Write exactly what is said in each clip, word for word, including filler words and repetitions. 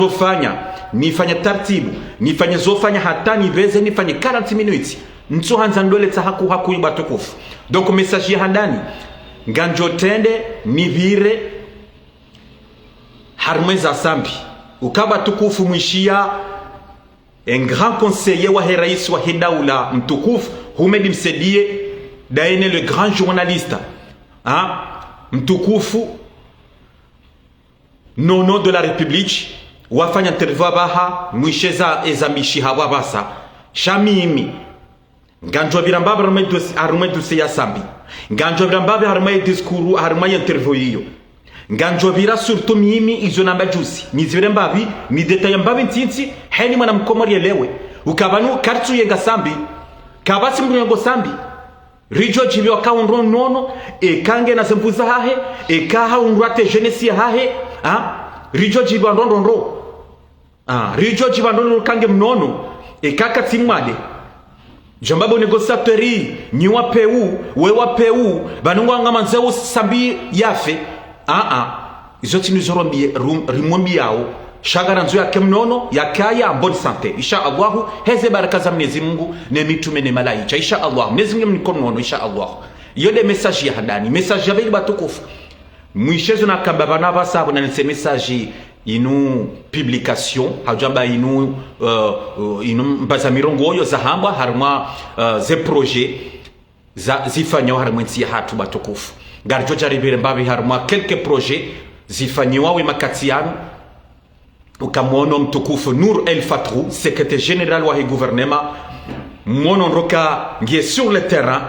zofanya, nifanye tartibu, nifanye zofanya hata nipveze nifanye quarante minutes. Ntsuhandza ndole tsa haku haku, watukufu. Donc message ya handani, ngamdjo trende nipvire harimwa eza Sambi. Uka watukufu mwishiya un grand conseiller wahe rais wahe daula mtukufu, Houmed Msaidié, dayene le grand journaliste. Ha? Mtukufu, Nono de la République, wafanya interview apvaha, mwishe eza, eza mbishi hapvo apvasa. Sha mimi, ngamdjo pvira mbapvi harimwa e dosi-, harimwa e dossier ya Sambi. Ngamdjo pvira mbapvi harimwa e discours, harimwa e interview iyo. Ngamdjo pvira surtout mimi izo namba juzi. Nizipvire mbapvi, nidétailler mbapvi ntiti, heni mwana mkomori yelewe. Uka pvanu karitsu yenga Sambi. Kapvatsi mndru yengo Sambi. Ridjo djipviwa ka hundru Nono, eka ngena ze nvu zahahe, eka hahundru ate jeunesse yahahe, ha? Ridjo djipviwa ndro ndro ndro. Ah, ridjo djipviwa ndro ndro ka nge mnono, eka katsi mwade. Djamba bo négociateur, nyi wa P U, we wa P U, pvanu ngwandzo mwandzao Sambi yafe. Ah, ah. Izo tsi nizo rombiye-, rum-, rimwambiyao. Sha ngarandzo yake mnono, yakaye en bonne santé. Insha Allahu, heze baraka za Mwenyezi Mungu, ne mitrume ne malaika. Insha Allahu, Mwenyezi Mungu mnike mnono, insha Allahu. Iyo nde message ya handani. Message ya pvili watukufu. Mwishe zo nakamba pvanu apvasa pvo nanise message inu publication, hadjamba inu, euh, euh, inu mbaza mirongo oyo zahambwa, harimwa, euh, ze projet za, zifanyiwa harimwa entsi yahatru watukufu. Ngaridjo dja ripvire mbapvi harimwa quelques projets zifanyiwa we makati yanu. Uka mwono mtukufu Nour El Fatrou, secrétaire général wahe gouvernement, mwono ndro ka ngiye sur le terrain,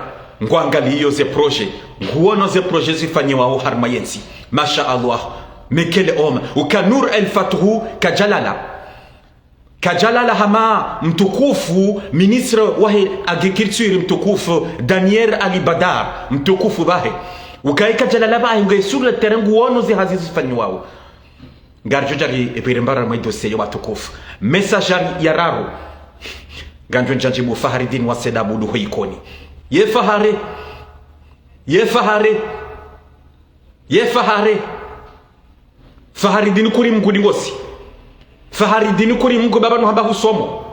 ngwangaliyo ze projets, nguono ze projets zifanyiwao harimwa yentsi. Masha Allah, mekele oma. Uka Nour El Fatrou kadjalala. Kadjalala hama mtukufu ministre wahe agriculture mtukufu Daniel Ali Badar, mtukufu pvahe. Ukaye kadjalala pvahe nge sur le terrain nguono ze hazi zifanyiwao. Ngaridjo dja ripvire mbapvi harimwa e dossier yo watukufu. Message ya raru. Ngamdjo ndjandji bo Faharidine wa Said Abdou ho Ikoni. Ye Fahari. Ye Fahari. Ye Fahari. Fahari dini kuri Mungu dingosi. Fahari dini kuri Mungu baba no hamba husomo.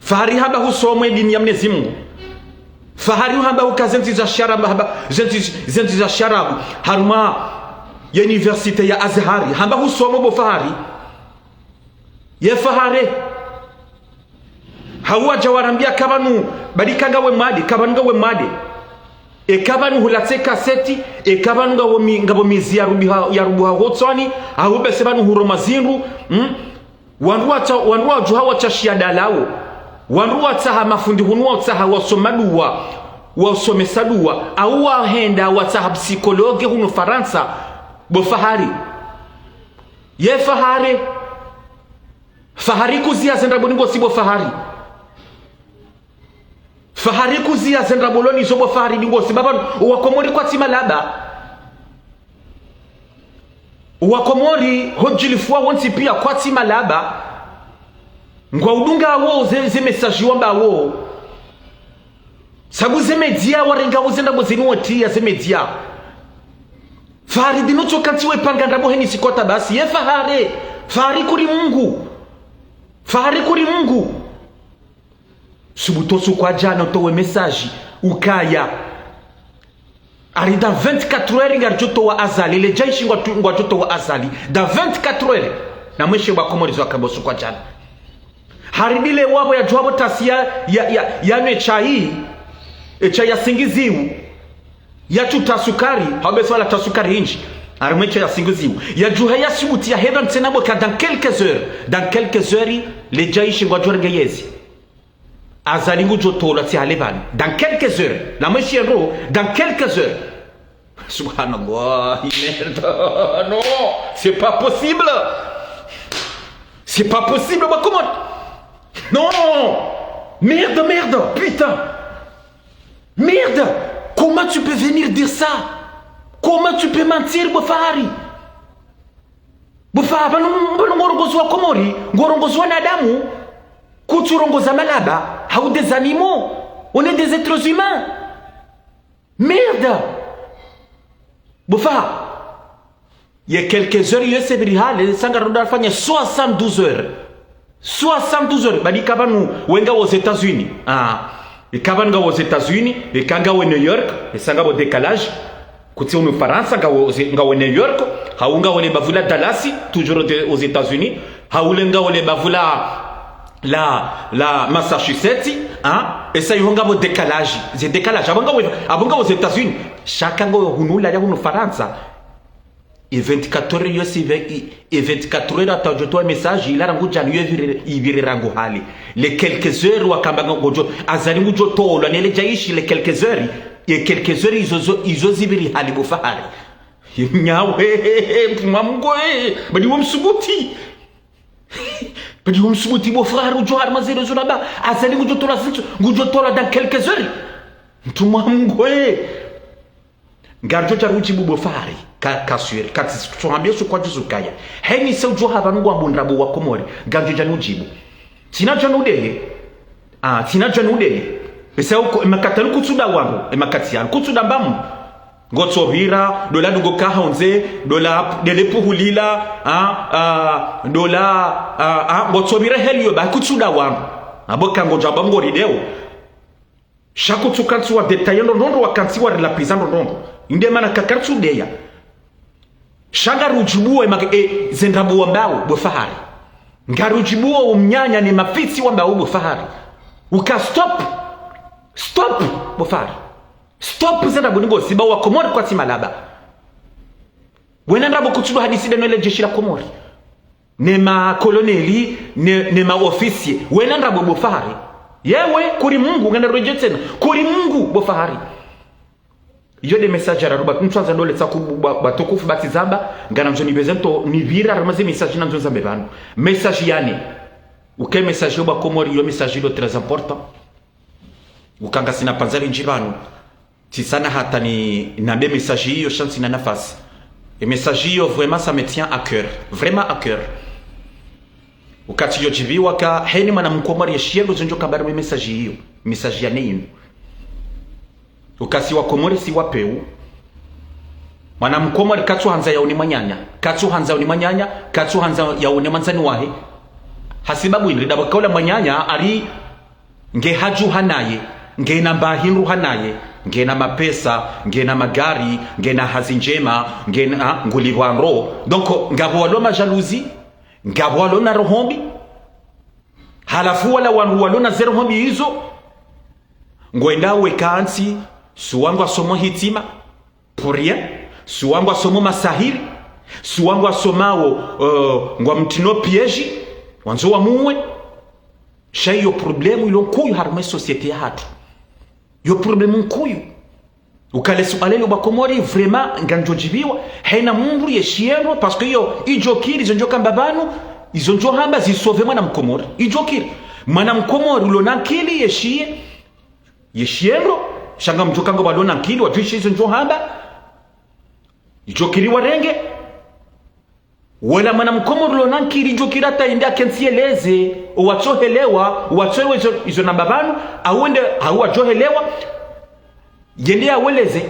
Fahari hamba husomo e dini ya Mwenyezi Mungu. Fahari hamba huka zentsi za sharabu, hamba zentsi, zentsi za sharabu. Harumwa ye université ya Azhari. Hamba husomo bo Fahari. Ye Fahari. Hau wadja warambia ka pvanu, badi ka ngawe mwade, ka pvanu ngawe mwade. Eka pvanu hulatse kaseti, eka pvanu ngapvo mi-, ngapvo mizi ya rubiha, ya rubuha hotswani, hau bese pvanu huroma zindru, hmm? Wandru watsa-, wandru wadjuha watsa shiya dalawo. Wandru watsaha mafundi hunu watsaha wasoma duwa, wasomesa duwa. Au wahenda watsaha psychologue hunu Farantsa, bo Fahari. Ye Fahari. Fahari kuziya ze ndrabo dingosi bo Fahari. Fahari kuziya ze ndrabo loni zo bo Fahari dingosi. Baba, owakomori kwatsi malaba. Owakomori hodjilifuwa wontsi piya kwatsi malaba. Ngwaudungawo ze, ze message wambawo. Sabu ze média warengawo ze ndrabo zinu wotriya ze média. Fahari dinu tsoka ntsi wepanga ndrabo heni sikota basi. Ye Fahari. Fahari kuri Mungu. Fahari kuri Mungu. Subutu usiku wa djana utowe message ukaya. Ari dans vingt-quatre heures ngaridjo towa Azali, le djaishi ngwa tu-, ngwadjo towa Azali. Dans vingt-quatre heures. Na mwishe wa Komori zo akamba usiku wa djana. Hari dile wapvo yadjuha pvo tasi ya, ya, ya, yanwe chai, e chai ya singiziwu. Yatsuta sukari, hau bese wala ta sukari indji. Harimwe chai ya singiziwu. Yadjuha ya subuti ya hepva ntsena pvo ka dans quelques heures. Dans quelques heures, le djaishi ngwadjo renge yezi. Azali ngudjo tolwa tsi hale pvanu. Dans quelques heures. La mwishe ndro, dans quelques heures. Subhanallah, merde. Non, c'est pas possible. C'est pas possible, bah, comment? Non. Merde, merde, putain. Merde. Comment tu peux venir dire ça? Comment tu peux mentir, bo Fahari? Bo Fahari, pvanu, pvanu ngorongozi wa Komori, ngorongozi wanadamu, kutsurongoza malaba, hau des animaux. On est des êtres humains. Merde. Bo Fahari. Ye quelques heures yo isipviri hale, sa ngaridjo fanya soixante-douze heures. Soixante-douze heures, badi ika pvanu we ngawe aux États-Unis. Ah. Ika pvanu ngawe aux États-Unis, ika ngawe New York, esa ngawe décalage. Kutsi hunu Farantsa, ngawe, ngawe New York, hau ngawe le bavu la Dallas, toujours aux États-Unis, hau le ngawe le bavu la, la, la Massachusetts, hein? Esa iho ngawe décalage, ze décalage, apvo ngawe, apvo ngawe aux États-Unis, sha eka ngawe hunu Ulaya hunu Farantsa. E vingt-quatre heures yo isipvi-, e, e vingt-quatre heures hata udjo towa message, ila rangu djana yo ipviri, ipviri rangu hale. Les quelques heures wakamba ngodjo, Azali ngudjo tolwa, nele djaishi les quelques heures, e quelques heures izo, zo, izo zipviri hale bo Fahari. Nyawe, mtrumwa Mngu, eh, badi wo msubuti. Badi wo msubuti bo Fahari udjo harumwa zero zo namba, Azali ngudjo tolwa zitso, ngudjo tolwa dans quelques heures. Mtrumwa Mngu, eh. Ngaridjo dja ridjibu bo Fahari, ka, ka sûr, katsi tsohambia sho kwadjo zukaya. Heni se udjo hapvanu ngwambo ndrabo wa Komori, ngaridjo dja nudjibu. Tsina dja nudehe. Ah, tsina dja nudehe. Esa uko, e makati yanu kutsuda wanu, e makati yanu kutsuda mbamu. Ngotsopvira, dola dungo kahondze, dola dele puhulila, ah, ah, dola, ah, ah, ngotsopvira heli yo ba kutsuda wanu. Apvo ka ngodjo amba mngorideo. Sha kutsu kantsi wa détailler ndrongondro, wa kantsi wa relapiza ndrongondro. Inde mana ka kartsu deya. Sha ngaridjibuo e ma-, e, ze ndrabo wambao, bo Fahari. Ngaridjibuo o mnyanya ne mafitsi wambao, bo Fahari. Uka stop. Stop, bo Fahari. Stop ze ndrabo ningo ziba wa Komori kwatsi malaba. Wena ndrabo kutsudo hadisi deno le jeshi la Komori. Ne ma colonel, ne, ne ma officier. Wena ndrabo bo Fahari. Yewe, kuri Mungu, ngana rodje tsena. Kuri Mungu, bo Fahari. Iyo nde message ya raruba, ntswandza ndole tsaku ba, ba, batukufu batsi zamba, ngana ndzo nipveze nto, nipvira, harumwa ze message nandzo nzambe pvanu. Message yane. Uke message yo ba Komori, yo message ilo très important. Uka ngasina pvandza lindji pvanu. Tsisina hata ni, nambe message iyo sha ntsina nafasi. E message iyo vraiment ça me tient à cœur. Vraiment à cœur. Uka tsidjo djibiwa ka heni mwana Mkomori yeshiye ndo zindjo kamba harumwa e message iyo. Message yane inu. Uka si wa Komori si wa peu. Mwana Mkomori katsu handza yaone mwananya. Katsu handza yaone mwananya. Katsu handza yaone mwandzani wahe. Hasibabu indri ndrabo kaula mwananya hari nge hadju hanaye, ngena mba hindru hanaye, ngena mapesa, ngena magari, ngena hazi ndjema, ngena, ah, nguli pvwandro. Donc, ngapvo walo majalousie, ngapvo walo na roho mbi. Halafu wala wandru walo na ze roho mbi izo, ngwenda weka ntsi, suwa ngwasomo hitima, pour rien, suwa ngwasomo masahiri, suwa ngwasomao, euh, ngwamtino piège, wandzo wamuwe. Sha iyo problème ilo nkuu harumwa e société yahatru. Iyo problème nkuu. Uka le suala lilo ba Komori, vraiment, ngandjo djibiwa, hena mndru yeshiye ndro, parce que iyo, idjo kiri, izo ndjo kamba pvanu, izo ndjo hamba zisauve mwana Mkomori. Idjo kiri. Mwana Mkomori, ulo na nkili, yeshiye, yeshiye ndro, sha ngamdjo kanga walo na nkili, wadjuishe izo ndjo hamba, idjo kiri warenge. Wala mwana Mkomori ulo na nkili idjo kiri hata yende yakentsi yeleze, owatsohelewa, owatsoelewa izo, izo namba pvanu, au wende, au wadjohelewa, yende yaweleze.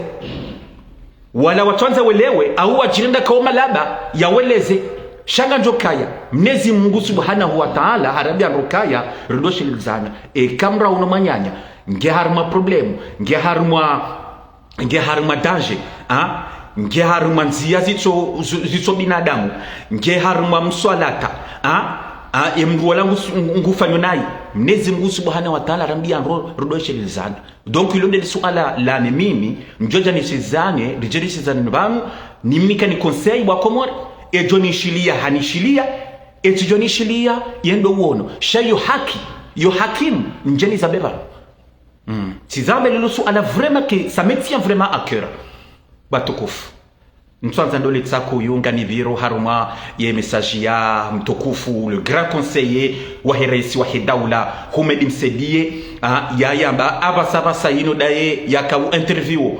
Wala watsandza welewe, au wadjirenda kao malaba, yaweleze. Sha ngandjo kaya, Mnyezi Mungu Subhanahu wa Ta'ala, harambia ndro kaya, rido shilizana. E kamra uno mwananya, nge harumwa problème, nge harumwa nge harumwa danger, ah? Nge harumwa ndzia zitso, zi-, zitso binadamu, nge harumwa mswalata, ah? Ah, e mndru wala ngus-, ngu-, ngufanyo nayi. Mnyezi Mungu Subhanahu wa Ta'ala harambia ndro, rudo shelezana. Donc, ilo nde lisuala lane mimi, ndjo dja nishelezane, ridje rishelezane pvanu, ni mimi ka ni conseil wa Komori, edjo nishilia, hanishilia, etsidjo nishilia, yendo wono. Sha yo haki, yo hakimu, ndje nizambe pvanu. Mm. Tsizambe lilo suala vraiment que ça me tient vraiment à cœur. Batukufu. Ntswandza ndole tsako yunga nipviro harumwa ye message ya mtukufu, le grand conseiller wahe raisi wahe daula, Houmed Msaidié, ah, yayamba apvasa apvasa yinu ndaye yaka u interview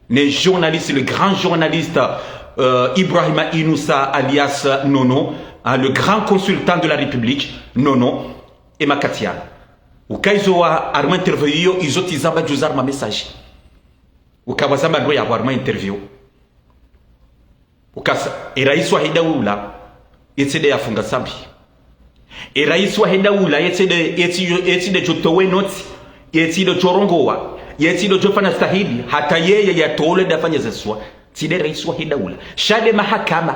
ne journaliste, le grand journaliste, euh, Ibrahima Inoussa alias Nono, ah, le grand consultant de la République, Nono, e makati yanu. Uka izo wa harumwa interview iyo, izo tsizamba djuzi harumwa message. Uka pvwazamba ndro yapvo harumwa interview. Ukaya, e raisi wahe daula, yetsi nde yafunga Sambi. E raisi wahe daula, yetsi nde, yetsi, yetsi nde djo towa notsi, yetsi nde djo rongowa, yetsi nde djo fanya stahidi, hata yeye yatolwe nde yafanye ze swa. Tsi nde raisi wahe daula. Sha nde mahakama.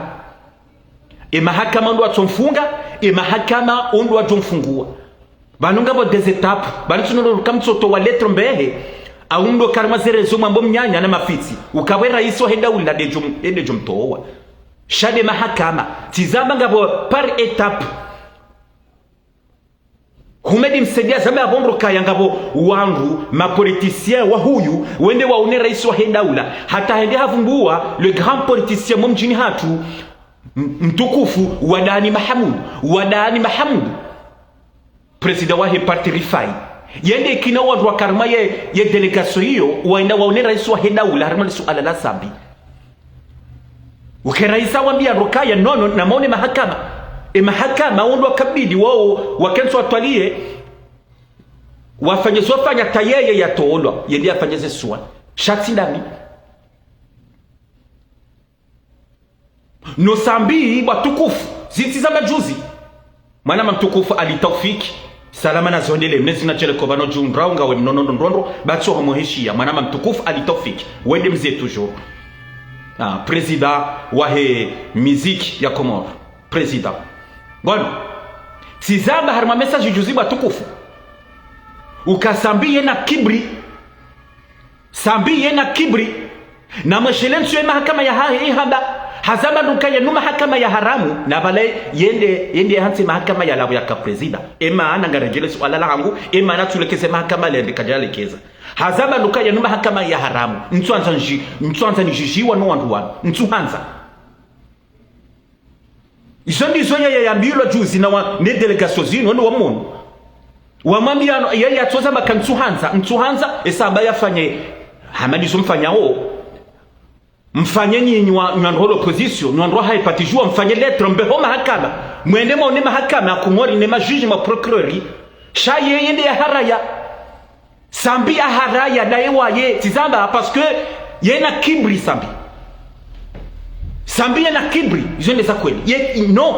E mahakama ndo watso mfunga, e mahakama ndo wadjo mfunguwa. Pvanu ngapvo des étapes, pvanu tsi ndo kamtso towa lettre mbehe, au ndo harimwa ze réseaux mwambo mnyanya na mafitsi, ukaya e raisi wahe daula nde djo, nde djo mtowa. Sha nde mahakama, tsi zamba ngapvo par étape. Houmed Msaidié hazamba yapvo ndo ukaya ngapvo wandru, ma politiciens wa huyu, wende waone raisi wahe daula, hata hende havumbuwa le grand politicien mo mdjini hatru, m-, mtukufu Wadani Mahamudu, Wadani Mahamudu, président wahe parti Rifai. Yende ikina wandru wa harimwa ye, ye délégation iyo, wende waone raisi wahe daula, harimwa le suala la Sambi. Ukaya e raisi hawambiya ndo ukaya, non, non, namaone mahakama. E mahakama, wo ndo wakabidi, wao, wakentsi watwaliye, wafanye zo wafanya hata yeye yatolwa, yende yafanye ze swa. Sha tsi ndami. No Sambi, watukufu, zitsi zamba juzi. Mwananya mtukufu Ali Taufik, salama na zihondele, mnezi na tshele kovano djundrao ngawe mnono ndrondro, batso homo hishiya, mwananya mtukufu Ali Taufik, wende mze toujours. Ah, président wahe miziki ya Komori. Président. Ngono. Tsi zamba harimwa message juzi watukufu. Ukaya Sambi yena kibri. Sambi yena kibri, na mweshele ntsu ye mahakama yahahe ihamba, hazamba ndo ukaya yinu mahakama ya haramu, na pvala yende, yende yahantsi mahakama yalawa yaka président. E maana ngaredjele suala lahangu, e maana tsulekeze mahakama lende kadjalekeza. Hazamba ndo ukaya yinu mahakama ya haramu, ntsuhandza nji-, ntsuhandza nidjidjiwa no wandru wanu, ntsuhandza. Izo ndizo yeye yambilwa juzi na wa, ne délégation zinu, wanu wa munu. Wamwambiya no, yeye yatsoza maka ntsuhandza, ntsuhandza, esamba yafanye, hama ndizo mfanyao. Mfanye nyinyi wa, nyandro l'opposition, nyandro haipatijua, mfanye lettre, mbeho mahakama. Mwende mwaone mahakama, Komori ne ma juge, ma procureur. Sha yeye nde yaharaya. Sambi aharaya ndaye waye, tsi zamba, parce que yena kibri Sambi. Sambi yena kibri, izo nde za kweli. Ye, non,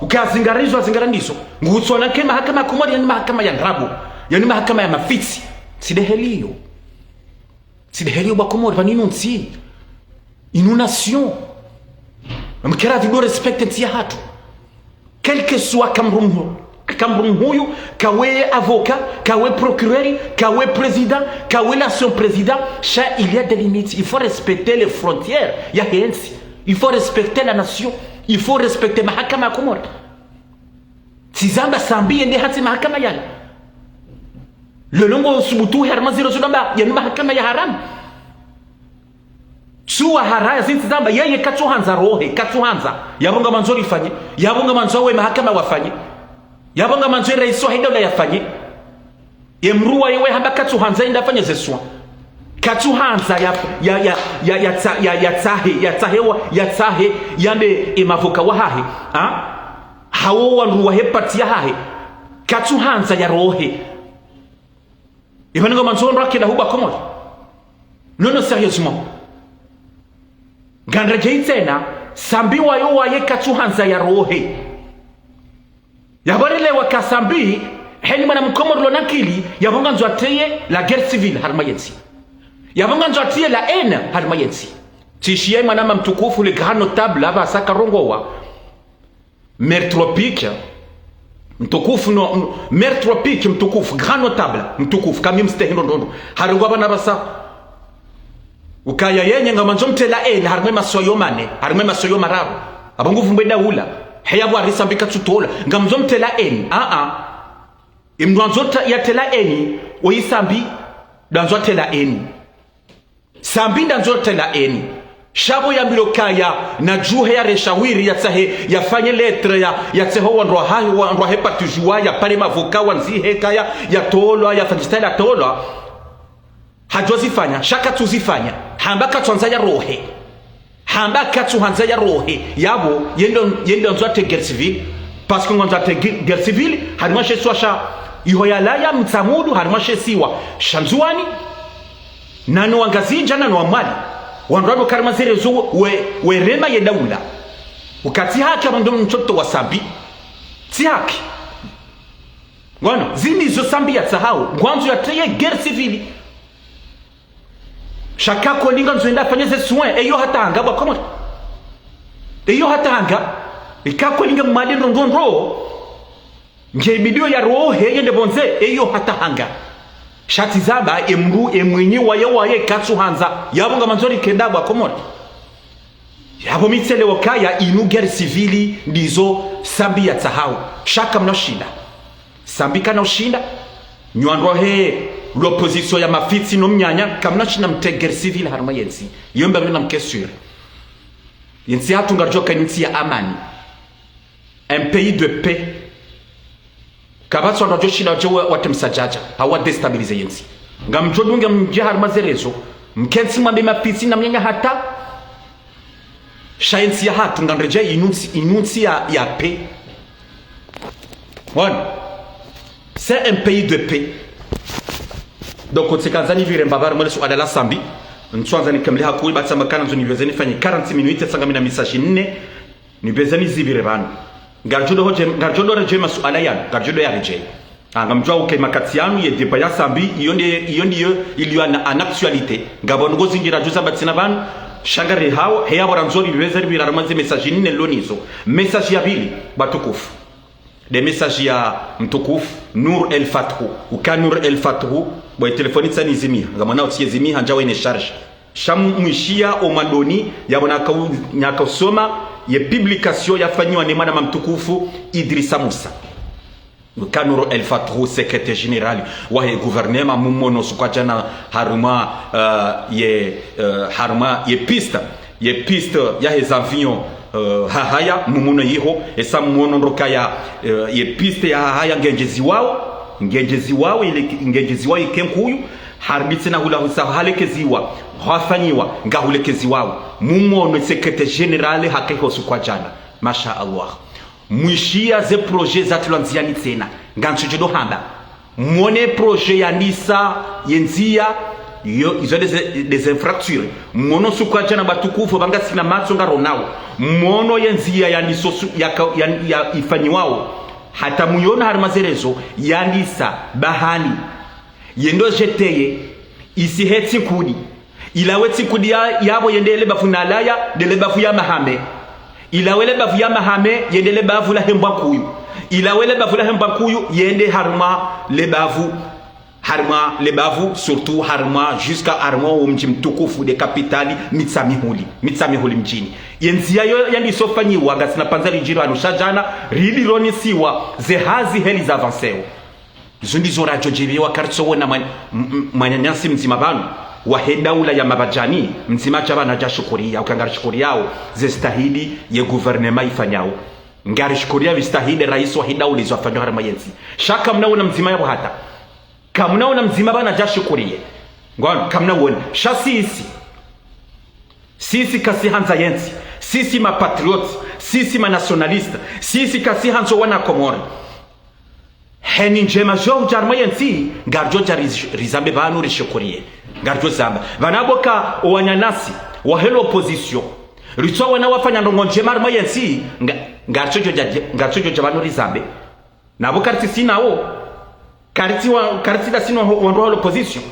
ukaya zingara izo, zingara ndizo. Ngutsona ke mahakama ya Komori, yanu mahakama ya ndrabo, yanu mahakama ya mafitsi. Tsi nde heli iyo. Tsi nde heli iyo bo Wakomori, pvanu inu ntsi. Inu nation. Namkere vido respecte ntsi yahatru. Quel que soit kamrumhu, kamrumhuyu, kawe avocat, kawe procureur, kawe président, kawe l'ancien président, sha il y a des limites. Il faut respecter les frontières yahe ntsi. Il faut respecter la nation. Il faut respecter mahakama ya Komori. Tsi zamba Sambi yende hantsi mahakama yanu. Leo ngo subutu harimwa ziro zudamba yanu mahakama ya haramu. Tsuwa haraya zintsi zamba, yeye katsuhandza rohe, katsuhandza. Yapvo ngamandzo rifanye, yapvo ngamandzo we mahakama wafanye. Yapvo ngamandzo raisi wahe daula yafanye. Ye mdru waye we hamba katsuhandza yende yafanye ze swa. Katsuhandza ya, ya, ya, ya, ya tsa-, ya, ya tsahe, ya tsahe wa, ya tsahe, yambe e mavoka wahahe. Ha? Hawo wandru wahe parti yahahe. Katsuhandza ya rohe. Ipvanu ngamandzo ndro akenda huba Komori. Non, non, sérieusement. Nganredjeyi tsena, Sambi wayo waye katsuhandza ya rohe. Yapvo relewa ka Sambi, heni mwana mkomori lo na akili, yapvo ngandzo atreye la guerre civile harimwa yentsi. Yapvo ngandzo atreye la haine harimwa yentsi. Tsishiye mwananya mtukufu le grand notable, apvasa karongowa. Maire Tropique, mtukufu no, no, Maire Tropique, mtukufu, grand notable, mtukufu, kami mstehi ndrondrondro. Harongowa pvanu apvasa. Ukaya yenyi ngamandzo mtreye la haine, harimwa e masiwa yo mane, harimwa e masiwa yo mararu. Apvo nguvumbwe daula. Heya pvo ari Sambi katsutolwa. Ngamandzo mtreye la haine. Ah, ah. Imdru andzo tra-, yatreye la haine, oyi Sambi, ndandzo atreye la haine. Sambi ndandzo atreye la haine. Sha pvo yambilwa kaya, na juhe ya reshawiri, ya tsahe, yafanye lettre, ya, ya tseho wandru wahahe, wandru wahe parti juwa, ya pare mavoka, wandzihe kaya, yatolwa, yafanye style yatolwa. Hadjo zifanya, sha katsuzifanya. Hamba katsuhandza ya rohe. Hamba katsuhandza ya rohe. Yapvo, yende, yende ndzo atreye guerre civile. Parce que ngandzo atreye gu-, guerre civile, harimwa she siwa sha iho yalawa Mtsamudu, harimwa she siwa sha Ndzuwani, nano wa Ngazidja, nano wa Mwali. Wandru walo harumwa ze réseaux we, we rema ye daula. Uka tsi haki amba ndo mtsoto wa Sambi. Tsi haki. Ngono, zini zo Sambi yatsahao. Ngwandzo yatreye guerre civile. Sha ka kweli ngandzo yende yafanye ze soins. Eyo hata hanga bo wa Komori. Eyo hata hanga. Ika kweli nge mwali ndro ndro ndro. Nge bidio ya roho yende pvondze, eyo hata hanga. Sha tsi zamba, embu, emwinyi, waye, waye, katsu handza. Yapvo ngamandzo rikenda bo wa Komori. Yapvo mi tselewa ukaya inu guerre civile ndizo Sambi yatsahao. Sha kamna ushinda. Sambi kana ushinda. Nyi wandru wahe l'opposition ya mafitsi no mnyanya, kamna ushinda mtreye guerre civile harumwa yentsi. Yo mba mna mke sûr. Yentsi yahatru ngaridjo ka inu ntsi ya amani. Un pays de paix. Kapvatsi wandru wadjo shinda wadje wa, watremsa djadja, hau wa déstabiliser yentsi. Ngamdjo dunga mdje harumwa ze réseaux, mkentsi mwambe mafitsi na mnyanya hata. Sha yentsi yahatru nganredjeyi inu ntsi, inu ntsi ya, ya paix. Bon. C'est un pays de paix. Donc, tsikandza nipvire mbapvi harumwa le suala la Sambi. Ntswandza nikemle hakuu, ba tsamba kana ndzo nipveze nifanye quarante minutes, tsanga mina message nne. Nipveze nizipvire pvanu. Ngaridjo do hodje, ngaridjo do redjeyi masuala yanu, ngaridjo do yaredjeyi. Ah, ngamdjuwa uka ye makati yanu ye débat ya Sambi, iyo nde, iyo ndiyo iliyo en, en actualité. Ngapvo ndrongoo zindji radjo zamba tsena pvanu, sha ngari hao, he yapvo randzo ripveze ripvire harumwa ze message nne nilo nazo. Message ya pvili, watukufu. Nde message ya mtukufu Nour El Fath. Uka Nour El Fath, bo ye telefoni tsani zimiha. Ngamwona utsi ye zimiha, ndjawo ine charge. Sha mwishiya o mwandoni, yapvo naka u-, naka usoma ye publication yafanyiwa ne mwananya mtukufu Idrissa Musa. Uka Nour El Fath, secrétaire général wahe gouvernement, mumwono usiku wa djana harumwa, eh, ye, eh, harumwa ye piste, ye piste yahe ze avion, eh, Hahaya, mumwono yiho, esa mumwono ndro ukaya, eh, ye piste ya Hahaya ngendjeziwao, ngendjeziwao, ile, ngendjeziwao ike nkuyu, haribitse na hula husa halekeziwa, hafanyiwa, ngahulekeziwao. Mumwono secrétaire général haka iho usiku wa djana. Masha Allah. Mwishiya ze projet zatrilwa ndziyani tsena. Ngantsudjo do hamba. Mwono projet yandisa ye ndziya, yo, izo des, des infrastructures. Mwono usiku wa djana watukufu, pvanga sina matso ngaronao. Mwono ye ndziya yandiso su-, ya ka-, ya, ya ifanyiwao. Hata muyono harumwa ze réseaux, yandisa, bahani. Yendo jeteye, isihe Tsinkudi. Ilawe Tsinkudi ya, yapvo yende le bavu Nalaya, nde le bavu ya Mahame. Ilawe le bavu ya Mahame, yende le bavu lahe Mbwankuyu. Ilawe le bavu lahe Mbwankuyu, yende harumwa le bavu, harumwa le bavu, surtout harumwa, jusqu'à harumwa wo mdji mtukufu nde kapitali, Mitsamihuli. Mitsamihuli mdjini. Ye ndziya yo yandiso fanyiwa, ngasina pvandza lidjiri hanu sha djana, ridi ronisiwa, ze hazi heli za avanceo. Izo ndizo radjo djebewa karitso wona mwan-, m-, m-, mwananyasi mdzima pvanu, wahe daula ya Mabadjani, mdzima dja pvanu dja shukuriya, uka ngari shukuriyao, ze stahidi ye gouvernement ifanyao. Ngari shukuriya vi stahidi raisi wahe daula izo afanyao harumwa yentsi. Sha kamna wona mdzima yapvo hata. Kamna wona mdzima pvanu dja shukuriye. Ngono, kamna wona. Sha sisi. Sisi kasihandza yentsi. Sisi ma patriotes. Sisi ma nationalistes. Sisi kasihandzo wana Komori. Heni ndjema zo hudja harumwa yentsi, ngaridjo dja riz-, rizambe pvanu rishukuriye. Ngaridjo zamba. Pvanu pvoka owananyasi, wahe l'opposition. Ritso wona wafanya ndrongoo ndjema harumwa yentsi, nga-, ngaridjo dja, ngaridjo dja pvanu rizambe. Na pvo karitsi sinawo, karitsi wa, karitsi da sinawo wandru wa l'opposition.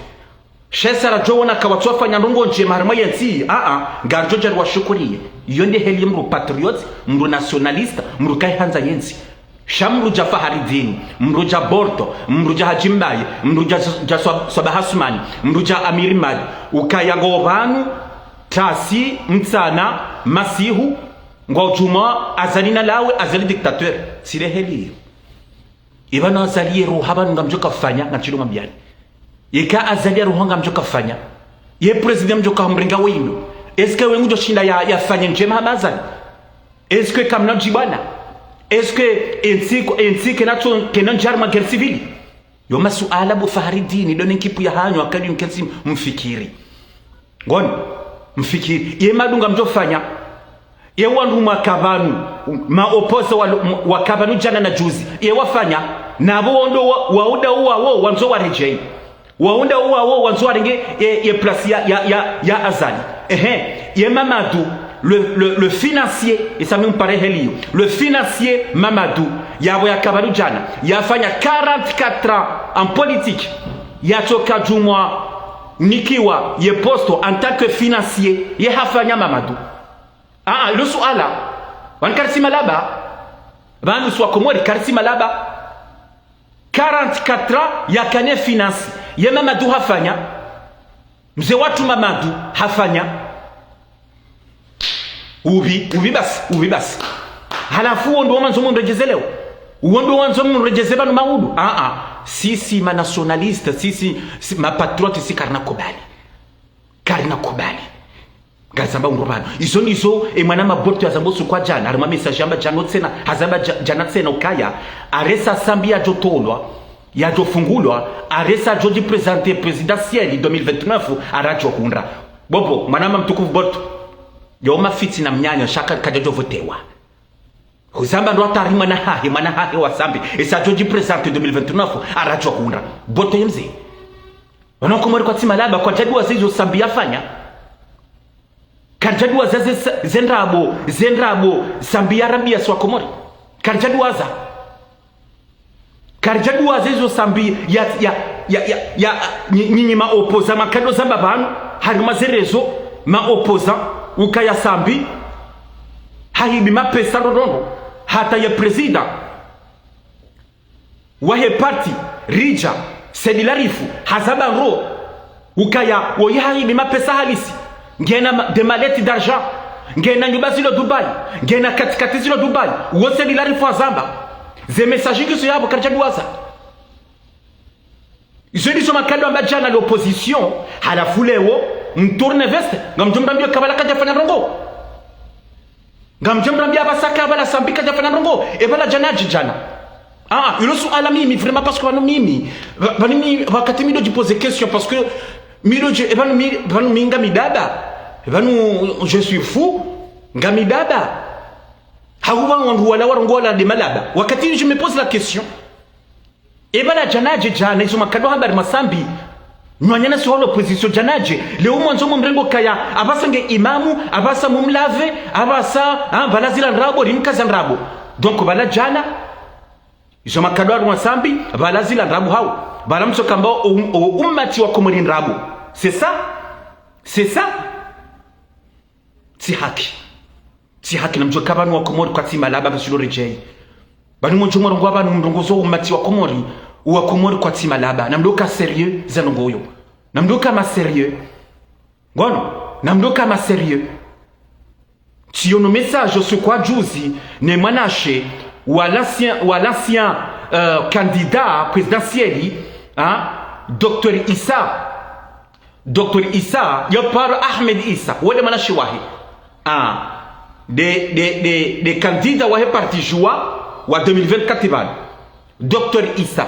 Sha esa radjo wona ka watso wafanya ndrongoo ndjema harumwa yentsi, a, a, ngaridjo dja riwashukuriye. Iyo nde heli mdru patriote, mdru nationaliste, mdru kayihandza yentsi. Sha mdru dja Faharidini, mdru dja Borto, mdru dja Hadji Mbaye, mdru dja, dja Swa-, Swabaha Sumani, mdru dja Amiri Mali, ukaya ngwao pvanu, tasi, mtsana, masihu, ngwao djumwa, Azali nalawe, Azali dictateur. Tsi le heli iyo. Ipvanu Azali ye roha pvanu ngamdjo kafanya, ngamdjo mwambiyani. Yeka Azali ya roha ngamdjo kafanya. Ye président mdjo kamrenga wendo. Est-ce que we ngudjo shinda ya, yafanye ndjema hama Azali? Est-ce que kamna djibwana? Est-ce que entsi ko, entsi kena tso, kena ndjari ma guerre civile? Yo masuala bo Faharidini, ndo ne nkipu ya hanyu, akali mkentsi mfikiri. Ngono, mfikiri. Ye madunga mdjo fanya. Ye wandru mwaka pvanu, ma opposants wa, waka pvanu djana na juzi. Ye wafanya, na pvo wondo wa, waunda uwawo, wandzo waredjeyi. Waunda uwawo, wandzo warenge, ye, ye place ya, ya, ya, ya Azali. Ehe, ye Mamadou, le, le, le financier, isa mi mpare heliyo. Le financier Mamadou, yapvo yaka pvanu djana, yafanya quarante-quatre ans en politique, yatsoka djumwa nikiwa ye poste en tant que financier, ye hafanya Mamadou. Ah, ah, lo suala, pvanu karitsi malaba, pvanu si wa Komori karitsi malaba. Quarante-quatre ans yakana finance, ye Mamadou hafanya, mze watru Mamadou hafanya. Upvi, upvi basi, upvi basi. Halafu wo ndo mwandzo mumredjeze leo. Wo ndo mwandzo mumredjeze pvanu maudu. Ah, ah. Sisi ma nationalistes, sisi, si, ma patriotes, si karina kubali. Karina kubali. Ngarizamba undro pvanu. Izo ndizo, e mwana Maboto yazamba usiku wa djana, harimwa message yamba djana tsena, hazamba dja-, djana tsena ukaya, aresa Sambi yadjotolwa, yadjofungulwa, aresa yadjodjiprésenter présidentielle deux mille vingt-neuf, aradjohundra. Bobo, mwana mtukufu Boto. Yo mafitsi na mnyanya, sha kadjadjovotewa. Huzamba ndo hatwari mwana hahe, mwana hahe wa Sambi. Esa yadjodjiprésenter deux mille vingt-neuf, aradjohundra. Boto ye mze. Wana Komori kwatsi malaba, karidjaduwaza izo Sambi yafanya. Karidjaduwaza ze, ze ndrabo, ze ndrabo, Sambi yarambia si wa Komori. Karidjaduwaza. Karidjaduwaza izo Sambi ya, ya, ya, ya, ya, nyi-, nyinyi ma opposants makado zamba pvanu, harimwa ze réseaux, ma opposants, ukaya Sambi, hahibi mapesa ndrondrondro, hata ye président wahe parti, Ridja, Said Larifou, hazamba ndro, ukaya, woyi hahibi mapesa halisi, ngena ma-, des mallettes d'argent, ngena nyumba zilo Dubai, ngena katikati zilo Dubai, wo Said Larifou hazamba, ze message ngizo yapvo karidjaduwaza. Izo ndizo makado amba djana l'opposition, halafu leo, mtourne veste, ngamdjo mrambia kabala kadjafanya ndrongo. Ngamdjo mrambia apvasa kabala Sambi kadjafanya ndrongo, e pvala djana dji djana. Ah, ah, ilo suala mimi, vraiment, parce que pvanu mimi, pva-, pvanu mi, wakati mi ndo djiposer question, parce que mi ndo dji-, e pvanu mi, pvanu mi ngami daba, e pvanu je suis fou, ngami daba. Hauba wandru wala warongoa wala nde malaba. Wakati je me pose la question. E pvala djana dje djana, izo makado habari ma Sambi. Nyi wananyasi wa l'opposition djana dje. Leo mwandzo mumrenge ukaya, apvasa nge imamu, apvasa mumlave, apvasa, ah, pvala zila ndrabo, rimkaza ndrabo. Donc, pvala djana, izo makado harumwa Sambi, pvala zila ndrabo hau. Pvala mtsoka amba o, o, ummati wa Komori ndrabo. C'est ça? C'est ça? Tsi haki. Tsi haki, namdjuwe ka pvanu wa Komori kwatsi malaba ngasilo redjeyi. Pvanu mwendjo mwarongoa pvanu mrongozo ummati wa Komori, wa Komori kwatsi malaba. Namdjoka sérieux za ndrongo yo. Namdjoka ma sérieux. Ngono, namdjoka ma sérieux. Tsiyono message usiku wa juzi, ne mwanamshe wa l'ancien, wa l'ancien, euh, candidat présidentiel, hein, Docteur Issa. Docteur Issa, yo paro Ahmed Issa, wo nde mwanamshe wahe. Ah, nde, nde, nde, nde candidat wahe parti Juwa wa deux mille vingt-quatre pvanu. Docteur Issa,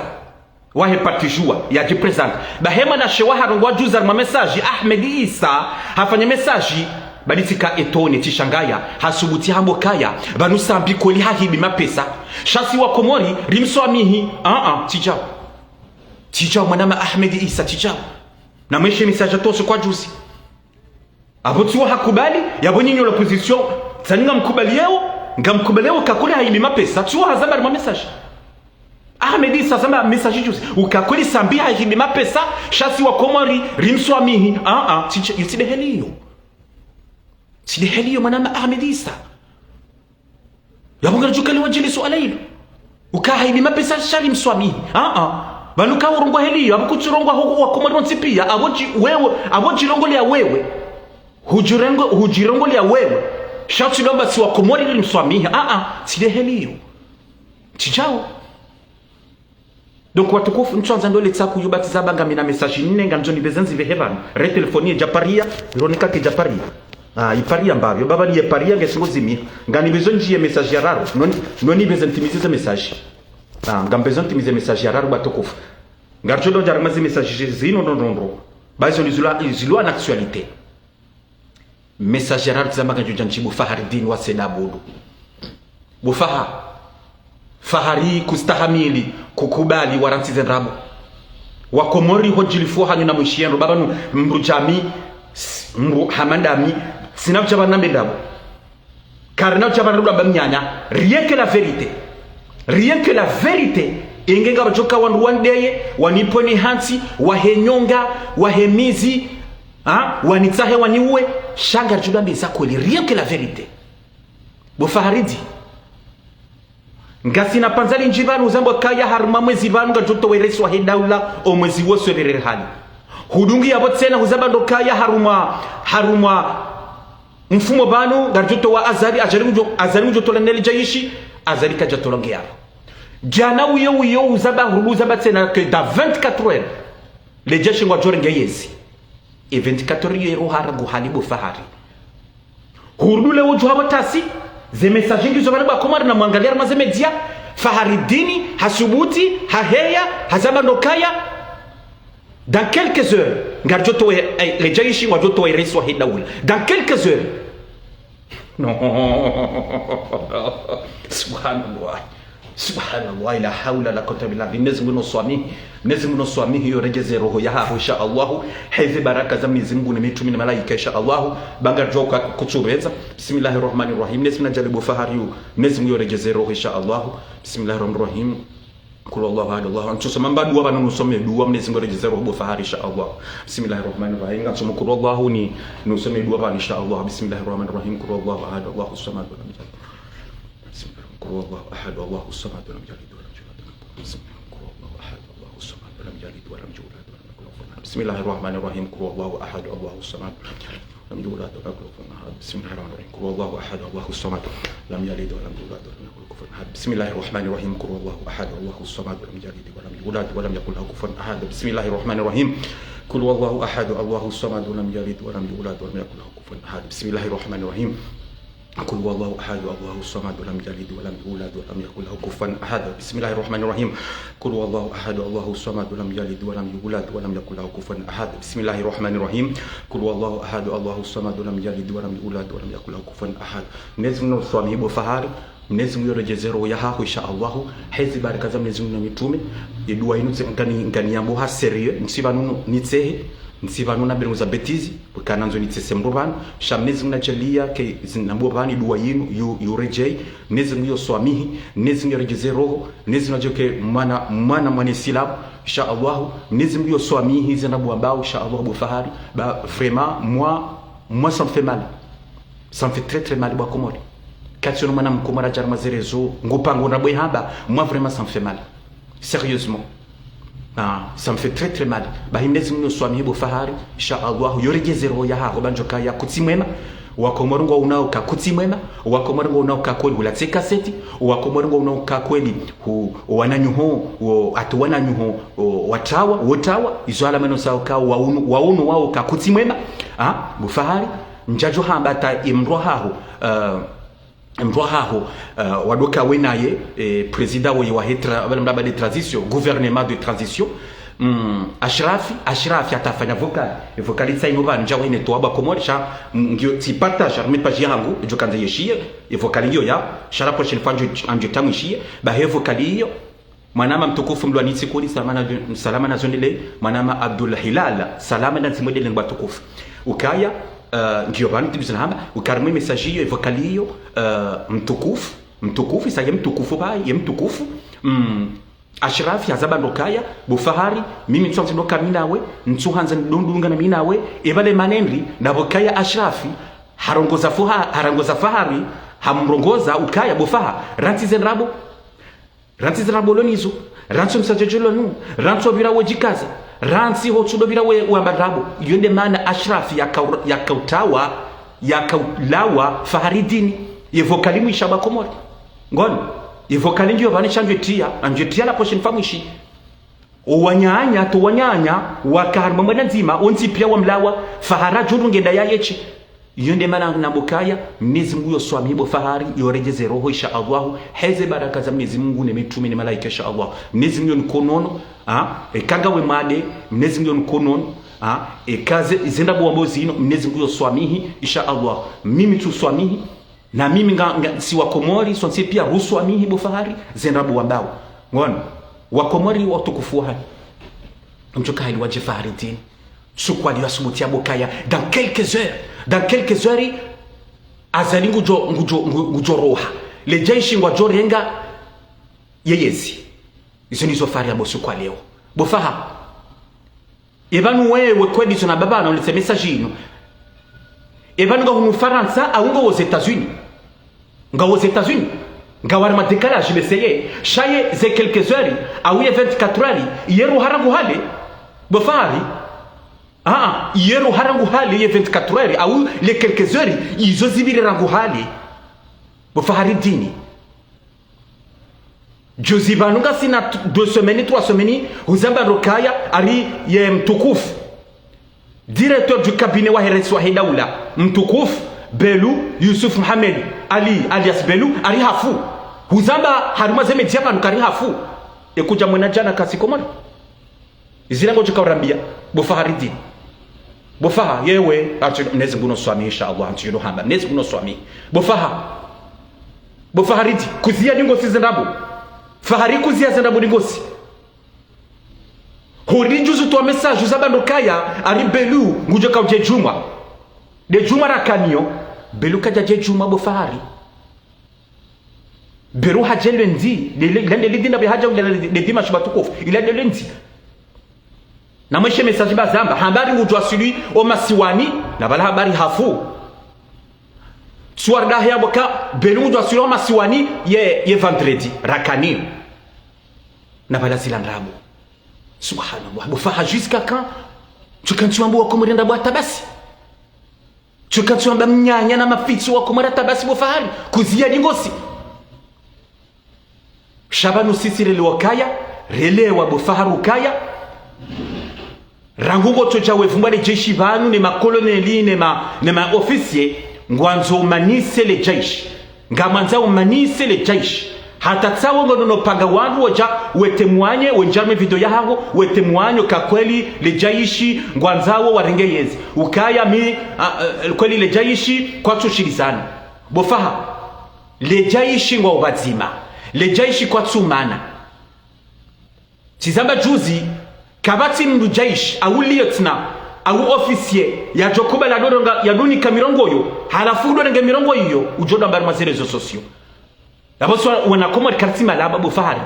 wahe parti Juwa, yadjiprésenter. Bahi mwanamshe wahe harongoa juzi harimwa message, Ahmed Issa, hafanya message, badi tsika étonné, tsishangaya, hasubuti hamba ukaya, pvanu Sambi kweli hahibi mapesa. Sha si wa Komori, rimswamihi, ah, ah, tsidjao. Tsidjao mwanama Ahmed Issa, tsidjao. Namweshe message yatru usiku wa juzi. Apvo tsiwo hakubali, yapvo nyinyi l'opposition, tsani ngamkubali yeo, ngamkubali yeo kakuli hahibi mapesa, tsiwo hazamba harimwa message. Ahmed Issa hazamba message juzi, uka kweli Sambi hahibi mapesa, sha si wa Komori, rimswamihi, ah, ah, tsidja-, yo tsi nde heli yo. Tsi nde heli yo mwanama Ahmed Issa. Yapvo ngaridjo kali wadjibu suala ilo. Uka hahibi mapesa sha rimswamihi. Ah, ah. Pvanu ka urongoa heli yo, apvo kutsurongoa ho wa Komori wontsi pia, apvo dji-, wewe, apvo djirongolea wewe. Hudjirongo-, hudjirongolea wewe. Sha tsi lomba si wa Komori rimswamihi. Ah, ah. Tsi nde heli yo. Tsidjao. Donc, watukufu, ntsuandza ndole tsaku yubatiza ba ngamina message nne, ngamdjo nipveze nzipvehe pvanu. Re téléphone ye djaparia, ironika ke djaparia. Ah, iparia mbapvi, yo baba liye paria nge singo zimia. Nganipvezo ndjiye message ya raru, noni, noni pveze ntimize ze message. Ah, ngam pvezo ntimize message ya raru watukufu. Ngaridjo ndo djarema ze message zinu ndrondrondro. Ba izo ni zilwa, zilwa na actualité. Message ya raru tsi zamba ngandjo djandji bo Fahardine wa Said Abdou. Bo Faha. Fahari kustahamili, kukubali, warantsi ze ndrabo. Wa Komori ho djilifu hanyu na mwishiendo, baba nu mdru djami, Mbu hama ndami, tsina udja pvanu nambe ndrabo. Karina udja pvanu ndrabo mnyanya. Rien que la vérité. Rien que la vérité. Enge ngapvadjoka wandru wandeye, wanipvone hantsi, wahe nyonga, wahe mizi, ha? Wanitsahe, waniuwe, sha ngaridjo udambe za kweli. Rien que la vérité. Bo Faharidi. Ngasina pvandza lindji pvanu huzamba kaya harumwa mwezi pvanu ngaridjo towa raisi wahe daula o mwezi woswelelele hali. Hudungi yapvo tsena huzamba ndo kaya harumwa, harumwa mfumo pvanu ngaridjo towa Azali, Azali ngudjo, Azali ngudjo tola ne le djeshi, Azali kadja tola nge yapvo. Djana uyo uyo huzamba hulu huzamba tsena que dans vingt-quatre heures, le djeshi ngwadjo renge yezi. E vingt-quatre heures iyo ero hara ngu hali bo Fahari. Hurudi leo udjo hapvo tasi, ze message ngizo pvanu bo wakomori namwangalie harumwa ze média, Faharidini, hasubuti, haheya, hazamba ndo kaya, dans quelques heures, ngaridjo towa, eh, le djeshi ngwadjo towa raisi wahe daula. Dans quelques heures. Non. Subhanallah. Subhanallah, la hawla la quwwata illa billah. Mwenyezi Mungu noswamihi. Mwenyezi Mungu noswamihi, yoredjeze roho yahaho, insha Allahu. Heze baraka za Mwenyezi Mungu ne mitrume ne malaika, insha Allahu. Ba ngaridjo ka kutsuredza. Bismillahir Rahmanir Rahim. Mwenyezi Mungu nadjaanlie bo Fahari yo. Mwenyezi Mungu yoredjeze roho, insha Allahu. Bismillahir Rahmanir Rahim. Kul huwallahu ahad, Allahu. Ntsosoma mba dua pvanu nusome dua, Mwenyezi Mungu yoredjeze roho bo Fahari, insha Allahu. Bismillahir Rahmanir Rahim. Ngamsomo kul huwallahu ni, nusome dua pvanu, insha Allahu. Bismillahir Rahmanir Rahim. Kul huwallahu ahad, Allahu samad, lam yalid. Bismillah. Kul huwallahu ahad, Allahu samad, lam yalid wa lam yulad. Bismillah. Kul huwallahu ahad, Allahu samad, lam yalid wa lam yulad, wa lam yakul lahu kufuwan ahad. Bismillahir Rahmanir Rahim. Kul huwallahu ahad, Allahu samad, lam yalid wa lam yulad, wa lam yakul lahu kufuwan ahad. Bismillahir Rahmanir Rahim. Kul huwallahu ahad, Allahu samad, lam yalid wa lam yulad, wa lam yakul lahu kufuwan ahad. Bismillahir Rahmanir Rahim. Kul huwallahu ahad, Allahu samad, lam yalid wa lam yulad, wa lam yakul lahu kufuwan ahad. Bismillahir Rahmanir Rahim. Kul huwallahu ahad, Allahu samad, lam yalid wa lam yulad, wa lam yakul lahu kufuwan ahad. Bismillahir Rahmanir Rahim. Kul huwallahu ahad, Allahu samad, lam yalid wa lam yulad, wa lam yakul lahu kufuwan ahad. Bismillahir Rahmanir Rahim. Kul huwallahu ahad, Allahu samad, lam yalid wa lam yulad, wa lam yakul lahu kufuwan ahad. Bismillahir Rahmanir Rahim. Kul huwallahu ahad, Allahu samad, lam yalid wa lam yulad, wa lam yakul lahu kufuwan ahad. Mwenyezi Mungu noswamihi bo Fahari. Mwenyezi Mungu yoredjeze roho yahaho, insha Allahu. Heze baraka za Mwenyezi Mungu ne mitrume. E dua inu tse ngani, nganiyambo ha sérieux. Ntsi pvanu nitsehe. Ntsi pvanu nambe ndrongo za bêtise. Kana ndzo nitsese mndru pvanu. Sha Mwenyezi Mungu nadjaanlie ke zinambo pvanu dua yinu, yo, yoredjei. Mwenyezi Mungu yoswamihi. Mwenyezi Mungu yoredjeze roho. Mwenyezi Mungu nadjaanlie ke mwana, mwana, mwana Islamu. Insha Allahu. Mwenyezi Mungu yoswamihi zenambo wambao, insha Allahu, bo Fahari. Ba vraiment, moi, moi, ça me fait mal. Ça me fait très, très mal, bo wakomori. Katsi ono mwana mkomori adja harumwa ze réseaux, ngupvango ndrabo hamba, moi vraiment ça me fait mal. Sérieusement. Ah, ça me fait très, très mal. Bahi Mwenyezi Mungu noswamihi bo Fahari, insha Allahu, yoredjeze roho yahaho ba ndjo kaya kutsi mwema. Wakomori ngwaonao ka kutsi mwema, wakomori ngwaonao ka kweli hula tse kaseti, wakomori ngwaonao ka kweli hu, wananyaho, wo, hata wananyaho, wo, watawa, wotawa, izo alama no sao ka waono, waono wao ka kutsi mwema. Ah, bo Fahari, ndjadjo hamba hata e mndru wahaho, eh, e mndru wahaho, eh, wadoka we naye, eh, président woyi wahe tra-, wala mraba de transition, gouvernement de transition. Mm, Ashrafi, Ashrafi hata hafanya vocal. E vocal itsa inu pvanu ndjawo ine towa bo wakomori sha, mm, ngiyo tsi partage, harumwa e page yahangu, djo kandze yeshiye, e vocal ngiyo ya, sha la prochaine fois ndjo, ndjo tamwishiye, bahi e vocal iyo, mwanama mtukufu mlwani tsikuli, salama na, salama na zondele, mwanama Abdul Hilal, salama na zimwedele ngwa tukufu. Ukaya, eh, ngiyo pvanu tibizana hamba, uka harumwa e message iyo, e vocal iyo, eh, mtukufu, mtukufu, isa ye mtukufu ba, ye mtukufu, mm, Ashrafi hazamba ndo kaya, bo Fahari, mimi ntsuhandza ndo ka mi nawe, ntsuhandza ndo ndunga na mi nawe, e pvale manendri, na bo kaya Ashrafi, harongoza fuha-, harongoza Fahari, hamrongoza ukaya, bo Faha, rantsi ze ndrabo. Rantsi zirabolo nizo, rantsi msadjodjo lonu, rantsi wapvira wodjikaza, rantsi hotsudo pvira we wamba ndrabo. Iyo nde maana Ashrafi yaka-, yakautawa, yakaulawa Faharidini. Ye vocal mwisha ba Komori. Ngono, ye vocal ngiyo pvanu sha ndjwetiya, andjwetiya la prochaine fois mwishi. Owananya, to wananya, waka harumwa mwana ndzima, ontsi piya wamlawa, Fahara djuru ngenda ya yetshi. Iyo nde maana nambo kaya, Mnyezi Mungu yoswamihi bo Fahari, yoredjeze roho, insha Allahu, heze baraka za Mnyezi Mungu ne mitrume ne malaika, insha Allahu. Mnyezi Mungu yonikonono, ha? Eka ngawe mwade, Mnyezi Mungu yonikonono, ha? Eka ze, ze ndrabo wambo zinu, Mnyezi Mungu yoswamihi, insha Allahu. Mimi tsuswamihi, na mimi nga, nga, si wa Komori, sontsi piya ruswamihi bo Fahari, ze ndrabo wambao. Ngono, wa Komori watukufu wahangu. Mdjoka heli wadje Faharidini. Suku wa leo asubuti yamba ukaya, dans quelques heures, dans quelques heures, Azali ngudjo, ngudjo, ngu-, ngudjo roha. Le Jaish ngwadjo renga ye yezi. Izo ndizo Fahari yamba suku wa leo. Bo Faha. Eba nu wewe kweli zo na baba na ulitse message inu. Eba nu nga hunu Farantsa, au nga aux États-Unis. Nga aux États-Unis. Nga wari ma décalage, mais ça y est. Sha ye ze quelques heures, au ye vingt-quatre heures, ye ruha rangu hale. Bo Fahari. Ah, ah, ye ruha rangu hale, ye vingt-quatre heures, au les quelques heures, izo zipvire rangu hale. Bo Faharidini. Juzi pvanu ngasina t-, deux semaines, trois semaines, huzamba ndo ukaya, hari ye mtukufu. Directeur du cabinet wa he raisi wa he daula, mtukufu, Belou Youssouf Mohamed Ali, alias Belou, hari hafu. Huzamba, harumwa ze média pvanu kari hafu. Ekudja mwena djana kasi Komori. Izira ngodjo kaurambia, bo Faharidini. Bo Faha, yewe, ati, Mwenyezi Mungu no swami, insha Allah, ati, yuno hamba, Mwenyezi Mungu no swami. Bo Faha. Bo Faharidini, kuziya ndingosi ze ndrabo. Fahari kuziya ze ndrabo ndingosi. Hori juzi utowa message, uzamba ndo ukaya, hari Belou, ngudjo kaudje djumwa. De djumwa rakaniyo, Belou kadja dje djumwa bo Fahari. Belou hadja lundi, de, de, de, de, de, de, hadja lundi, de, de, de, dimanche ba tukufu, ila de lundi. Na mweshe message ba zamba, hamba hari ngudjo waswili o masiwani, na pvala hamba hari hafu. Soir dahe yamba uka, Belou ngudjo waswili o masiwani, ye, ye vendredi, rakani. Na pvala zila ndrabo. Subhanallah, bo Faha jusqu'à quand? Tsuka ntsu wamba wa Komori ndrabo hata basi. Tsuka ntsu wamba mnyanya na mafitso wa Komori hata basi bo Fahari. Kuziya ndingosi. Sha pvanu sisi relewa ukaya, relewa bo Fahari ukaya. Rangu ngotsodja wevumbwa le jeshi pvanu ne makoloneli ne ma, ne ma officier, ngwandzo umanise le jeshi. Ngamwandzo umanise le jeshi. Hata tsawo ngono no panga wandru wodja wetemwanye, wendjame video yahaho, wetemwanye uka kweli le jeshi, ngwandzawo warenge yezi. Ukaya mi, a, a, kweli le jeshi, kwatsu shilizana. Bo Faha, le jeshi ngwa upvadzima. Le jeshi kwatsu mana. Tsizamba juzi, kapvatsi mndru jeshi, au lieutenant, au officier, yadjo kubali ya doronga, ya dunika mirongo yo, halafu udorenge mirongo iyo, udjo damba harumwa ze réseaux sociaux. Yapvo swa wana Komori karitsi malaba bo Fahari.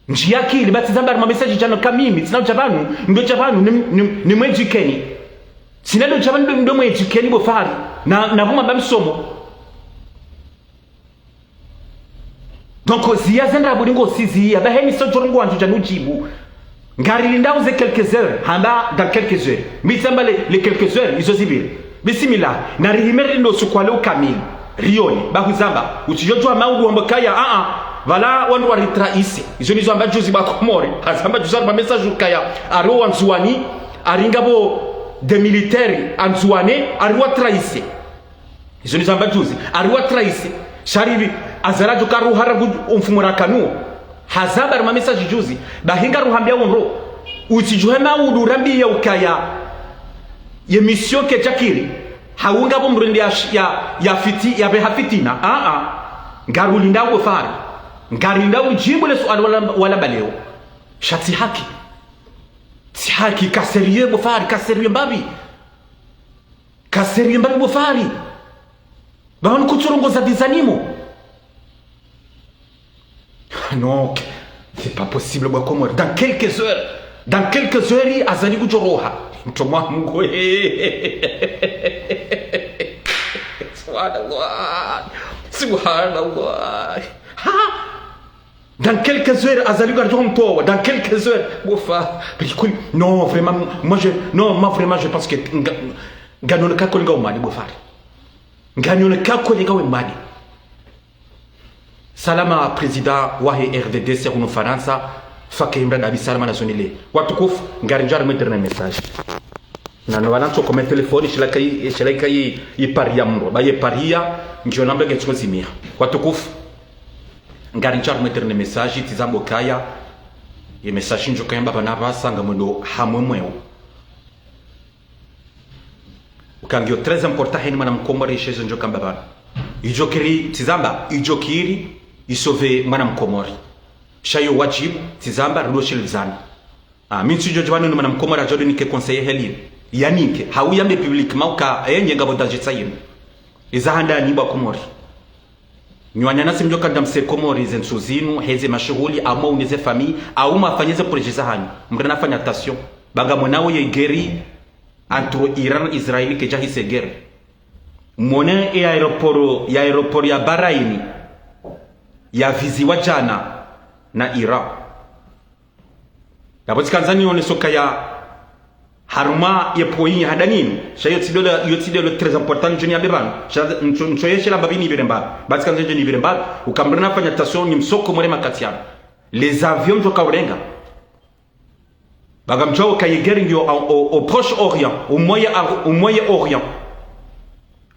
Ndji ya akili, ba tsizamba harumwa message djano ka mimi, tsina udja pvanu, ndo dja pvanu, ni, ni, ni mwedjikeni. Tsina ndo dja pvanu, ndo, ndo mwedjikeni bo Fahari, na, na pvuma ba msomo. Donc, ziya ze ndrabo ndingosi ziya, ba heni sodjo rongowa ndjo djanu djibu. Ngarilindao ze quelques heures, hamba dans quelques heures. Mi tsamba le, le quelques heures, izo zipvire. Bismillah, na rihime rilindo suku wa leo kamili. Rione, ba huzamba, utsidjo djuwa maudu wamba ukaya, a, a, pvala wandru waritrahise. Izo nizo amba juzi ba Komori, hazamba juzi harumwa message ukaya, hari o Wandzuwani, hari ngapvo des militaires Andzuwane, hari watrahise. Izo nizo amba juzi. Hari watrahise. Sha hari Azali adjo karuha rangu o mfumo rakanuo. Hazamba harumwa message juzi. Ba hinga ruhambia ondro. Utsidjuhe maudu urambiya ukaya. Ye mission kedjakiri. Hau ngapvo mndru nde ya, ya, ya fiti, ya pveha fitina. A, a. Ngarulindao bo Fahari. Ngarilindao udjibu le suala wala, wala ba leo. Sha tsi haki. Tsi haki, ka sérieux bo Fahari, ka sérieux mbapvi. Ka sérieux mbapvi bo Fahari. Ba pvanu kutsu rongoza dizanimo. Non, c'est pas possible, bo Komori. Dans quelques heures, dans quelques heures, Azali kudjo roha. Mtru wa Mungu. Subhanallah. Subhanallah. Ha? Dans quelques heures, Azali ngaridjo mtowa. Dans quelques heures. Bo Faha, bikuli. Non, vraiment, moi je, non, moi vraiment, je pense que nga, nganioneka kweli nga umani, bo Fahari. Nganioneka kweli nga umani. Salama président wahe R D D C hunu Farantsa, Fake Imran Abi Salama na zonile. Watukufu, ngaridjo harumwa e dernier message. Na no pvanu ntso kome telefoni, shilaka yi, shilaka yi, yi pariya mro. Ba ye pariya, ndjo namba nge ntso zimiha. Watukufu. Ngaridjo harumwa e dernier message, tsizamba ukaya. Ye message ndjo kayamba pvanu pvasa ngamwendo hamwe mweo. Uka ngiyo très important heni mwana mkomori ishezo ndjo kamba pvanu. Idjo kiri, tsizamba, idjo kiri, isauve mwana mkomori. Sha yo wadjibu, tsizamba, rido shilizana. Ah, mi ntsidjo djipvanu ni mwana mkomori adjo do nike conseil heli. Ya nike, hau yambe publiquement uka, eh, nyenga bo dajitsa yinu. Iza handani bo wakomori. Nyi wananya nasi mdjo kandza mse Komori ze ntsu zinu, heze mashuhuli, amwa uneze famille, au mwafanye ze projet za hanyu. Mdru nafanya attention. Ba ngamwonao ye guerre entre Iran na Israël kedja hise guerre. Mwone e aéroport, ya aéroport ya Bahrain, ya viziwa djana na Iran. Yapvo tsikandza nioneso kaya harumwa ye point handa ninu. Sha iyo tsi dole, iyo tsi dole très important ndjo niyambe pvanu. Sha ntso, ntso yeshe lamba pvi nipvire mbapvi. Ba tsikandza ndjo nipvire mbapvi. Uka mdru nafanya attention ni msoko mwere makati yanu. Les avions mdjo kaurenga. Ba ngamdjuao ka ye guerre ngiyo au, au, au Proche Orient, au Moyen, au Moyen Orient.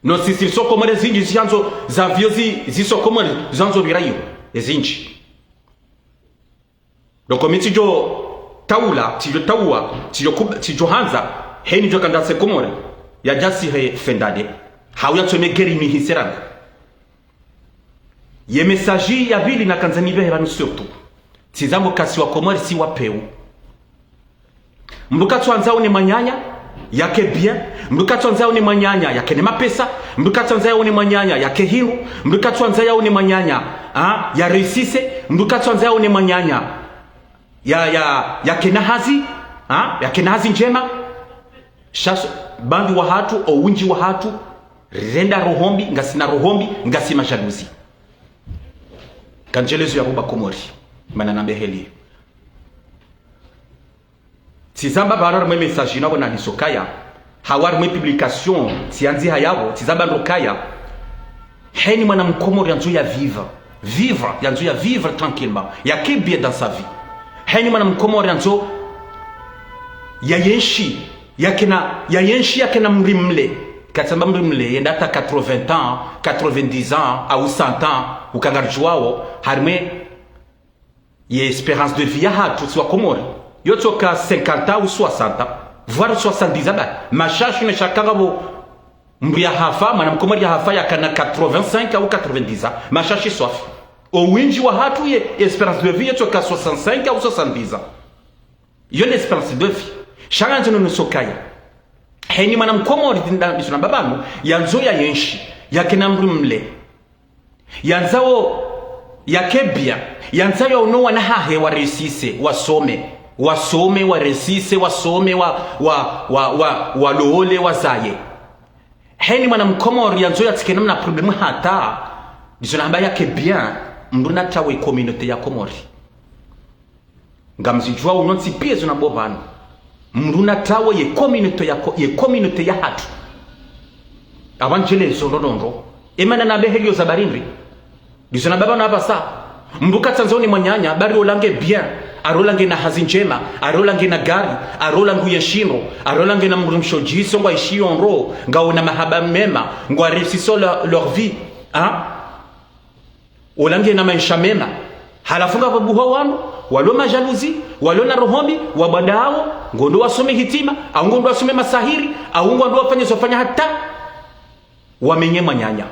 No sisi soko mwere zindji ziandzo, za avion zi, zi soko mwere, ziandzo pvira iyo, ezindji. Donc, mi tsidjo taula, tsidjo taua, tsidjo kub-, tsidjo handza, heni djo kandza se Komori, yadjasi he fendade. Hau yatsome guerre mi hiserana. Ye message ya pvili nakandza nipvehe pvanu surtout. Tsi zambo ka si wakomori si wapvewu. Mdru katsuandza aone mwananya, yake bien. Mdru katsuandza aone mwananya, yake ne mapesa. Mdru katsuandza aone mwananya, yake hindru. Mdru katsuandza aone mwananya, ah, ya réussisse. Mdru katsuandza aone mwananya, ya, ya, yake na hazi, ah, yake na hazi ndjema. Sha so, bambi wahatru, o windji wahatru, renda roho mbi, ngasi na roho mbi, ngasi majalousie. Kandjelezo ya bo wakomori, mana nambe heli. Tsi zamba pvanu harumwa ye message inu apvo nahiso kaya, hau harumwa ye publication, tsiandzi hayapvo, tsi zamba ndo kaya. Heni mwana mkomori yandzo ya vivre. Vivre, yandzo ya vivre tranquillement. Yake bien dans sa vie. Heni mwana mkomori yandzo ya yenshi, yake na, ya yenshi yake na mdru mle. Katsamba mdru mle, yenda hata quatre-vingts ans, quatre-vingt-dix ans, au cent ans, uka ngaridjuao, harumwa ye espérance de vie yahatru si wakomori, yotsoka cinquante ans ou soixante ans, voire soixante-dix ans ba. Mashashi ne shaka ngapvo mdru yahafa, mwana mkomori yahafa yakana quatre-vingt-cinq ou quatre-vingt-dix ans. Mashashi swafi. O windji wahatru ye espérance de vie yotsoka soixante-cinq ou soixante-dix ans. Iyo nde espérance de vie. Sha ngandzo noneso kaya, heni mwana mkomori dinda, ndiso namba pvanu, yandzo ya yenshi, yake na mdru mle. Yandzao yake bien, yandzao yaone wana hahe wa réussisse, wasome, wasome, wa réussisse, wasome, wa, wa, wa, wa, walole, wazaye. Heni mwana mkomori yandzo yatsike namna problème hata, ndiso namba yake bien, mdru natawe communauté ya Komori. Ngamzidjuao nyontsi pia zo namba pvanu. Mdru natawe ye communauté ya ko-, ye communauté yahatru. Apvo ndjelezo ndrondrondro. Emana nambe heli yo za barindri. Ndizo namba pvanu apvasa. Mdru katsuandza aone mwananya, bari ola nge bien. Ari ola nge na hazi ndjema. Ari ola nge na gari. Ari ola ngu yenshi ndro. Ari ola nge na mdru mshodjiso ngwa ishi yo ndro. Ngaona mahaba mema. Ngwa réussissant leur, leur vie. Hein? Ola nge na maesha mema. Halafu ngapvo buho wanu, walo majalousie, walo na roho mbi, wabadao, ngondo wasome hitima, au ngondo wasome masahiri, au ngondo wafanye zofanya hata wamenye mwananya.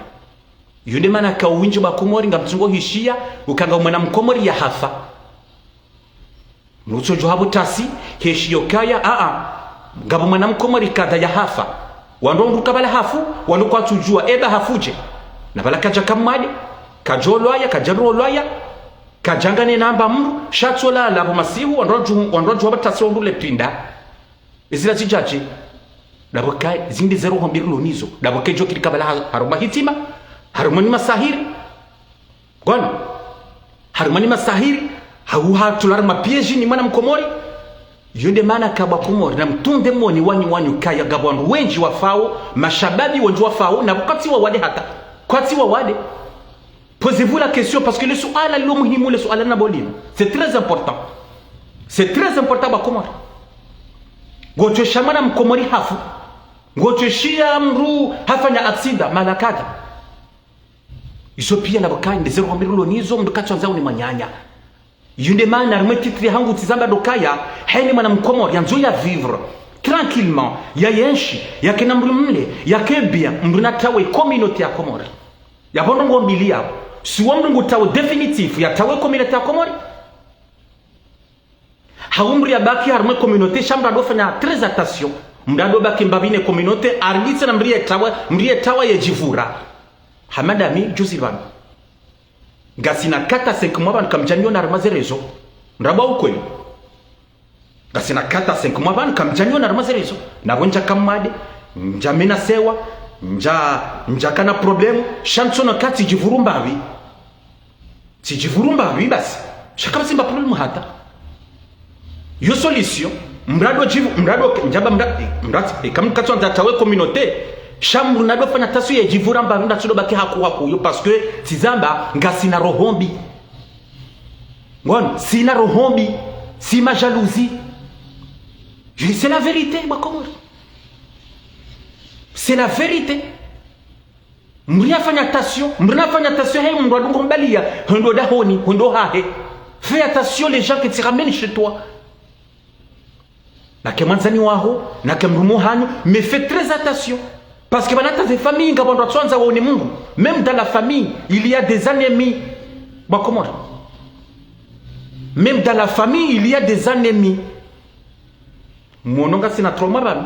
Iyo nde mana ka windji wa Komori ngamtsungo hishiya, uka nga mwana mkomori yahafa. Mdru utsodjo hapvo tasi, heshiyo kaya, a, a. Ngapvo mwana mkomori kadha yahafa. Wandru wandru kabala hafu, wandru kwatsudjua, eba hafuje. Na pvala kadja kamwade, kadjo lwaya, kadja ro lwaya, kadja ngane namba mdru, sha tsola lapvo masihu, wandru wadju, wandru wadju hapvo tasi wandru le pinda. Ezila zidjadje. Dapvo kaye, zinde ze roho mbi rilo nizo. Dapvo kaye djo kiri kabala ha-, harumwa hitima, harumwa ni masahiri. Ngwano, harumwa ni masahiri, hau hatula harumwa piège ni mwana mkomori. Iyo nde mana ka bo wakomori, namtunde moni wanyu wanyu kaya ngapvo wandru wendji wafao, mashababi wendji wafao, na kwatsi wawade hata. Kwatsi wawade. Posez-vous la question, parce que le suala lilo muhimu, le suala na bolino. C'est très important. C'est très important, bo wakomori. Ngotwesha mwana mkomori hafu. Ngotweshiya mdru hafanya accident, malakata. Izo pia na pvo kaye, nde ze roho mbi rilo nizo, mdru katsuandza aone mwananya. Iyo nde mana harumwa titre hangu tsi zamba ndo kaya, heni mwana mkomori yandzo ya vivre tranquillement, ya yenshi, yake na mdru mle, yake bien, mdru natawe communauté ya Komori. Yapvo ndrongo mbili yapvo. Si wo mdru ngutawe définitif, yatawe communauté ya Komori. Hau mdru yabaki harumwa ye communauté, sha mdru ndo fanya très attention. Mdru ndo baki mbapvi ne communauté, haribitse na mdru yetawa, mdru yetawa yedjivura. Hamada mi, juzi pvanu. Ngasina quatre à cinq mois pvanu kamdjaniona harumwa ze réseaux. Ndrabo ukweli. Ngasina quatre à cinq mois pvanu kamdjaniona harumwa ze réseaux. Na pvo ndjaka mwade, ndjamenasewa, ndja, ndjakana problème, sha ntsono ka tsidjivuru mbapvi. Tsidjivuru mbapvi basi. Sha kapvatsi mba problème hata. Yo solution, mdru ndo djivu, mdru ndo, ndjamba mdru, mdru, e, kamwe katsuandza tawe communauté, sha mdru ndo fanya attention yedjivura mbapvi mdru tsudo baki haku haku yo, parce que tsizamba, ngasina roho mbi. Ngono, tsina roho mbi, tsi ma jalousie. Je, c'est la vérité, bo Wakomori. C'est la vérité. Mdru nafanye attention, mdru nafanye attention, he mdru adungo mbaliya, hwendo dahoni, hwendo hahe. Fais attention les gens que tu ramènes chez toi. Nake mwandzani waho, nake mdrume hanyu, mais fais très attention. Parce que pvanu hata ze famille ngapvo wandru watsuandza waone Mungu. Même dans la famille, il y a des ennemis. Bo Wakomori. Même dans la famille, il y a des ennemis. Mwono ngasina trauma pvanu.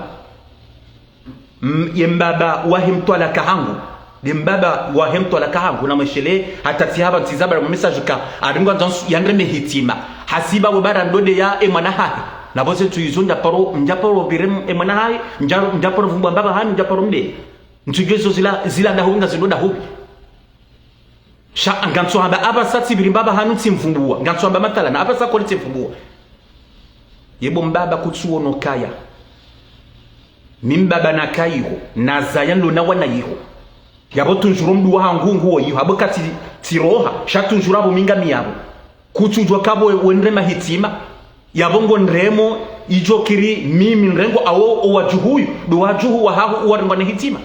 Mm, ye mbaba wahe mtwalaka hangu. Ye mbaba wahe mtwalaka hangu, namweshelee, hata tsi hapva ntsi zaba na message ka, aringo andza nsu, yandreme hitima. Hasiba we bara ndo de ya e mwana hahe. Na pvo ze ntsu izo ndjaparo, ndjaparo pvire m-, e mwana hahe, ndja, ndjaparo vumbwa mbaba hanyu, ndjaparo mde. Ntsu djo izo zila, zila dahubi, ngazindo dahubi. Sha, ngantsu hamba apvasa tsipviri mbaba hanyu tsimvumbuwa. Ngantsu hamba mathalani, apvasa kweli tsimvumbuwa. Ye bo mbaba kutsuono kaya. Mi mbaba nakaya iho. Nazaya nilo na wana iho. Yapvo tunjuro mdru wahangu nguwo iho. Apvo katsi, tsiroha. Sha tunjuro apvo mi ngami yapvo. Kutsudjuwa kapvo we, wendre mahitima. Yapvo ngo ndremo, idjo kiri mimi ndrengo awo owadjuhu uyu. Ndo wadjuhu wahahu uwarengwa ne hitima.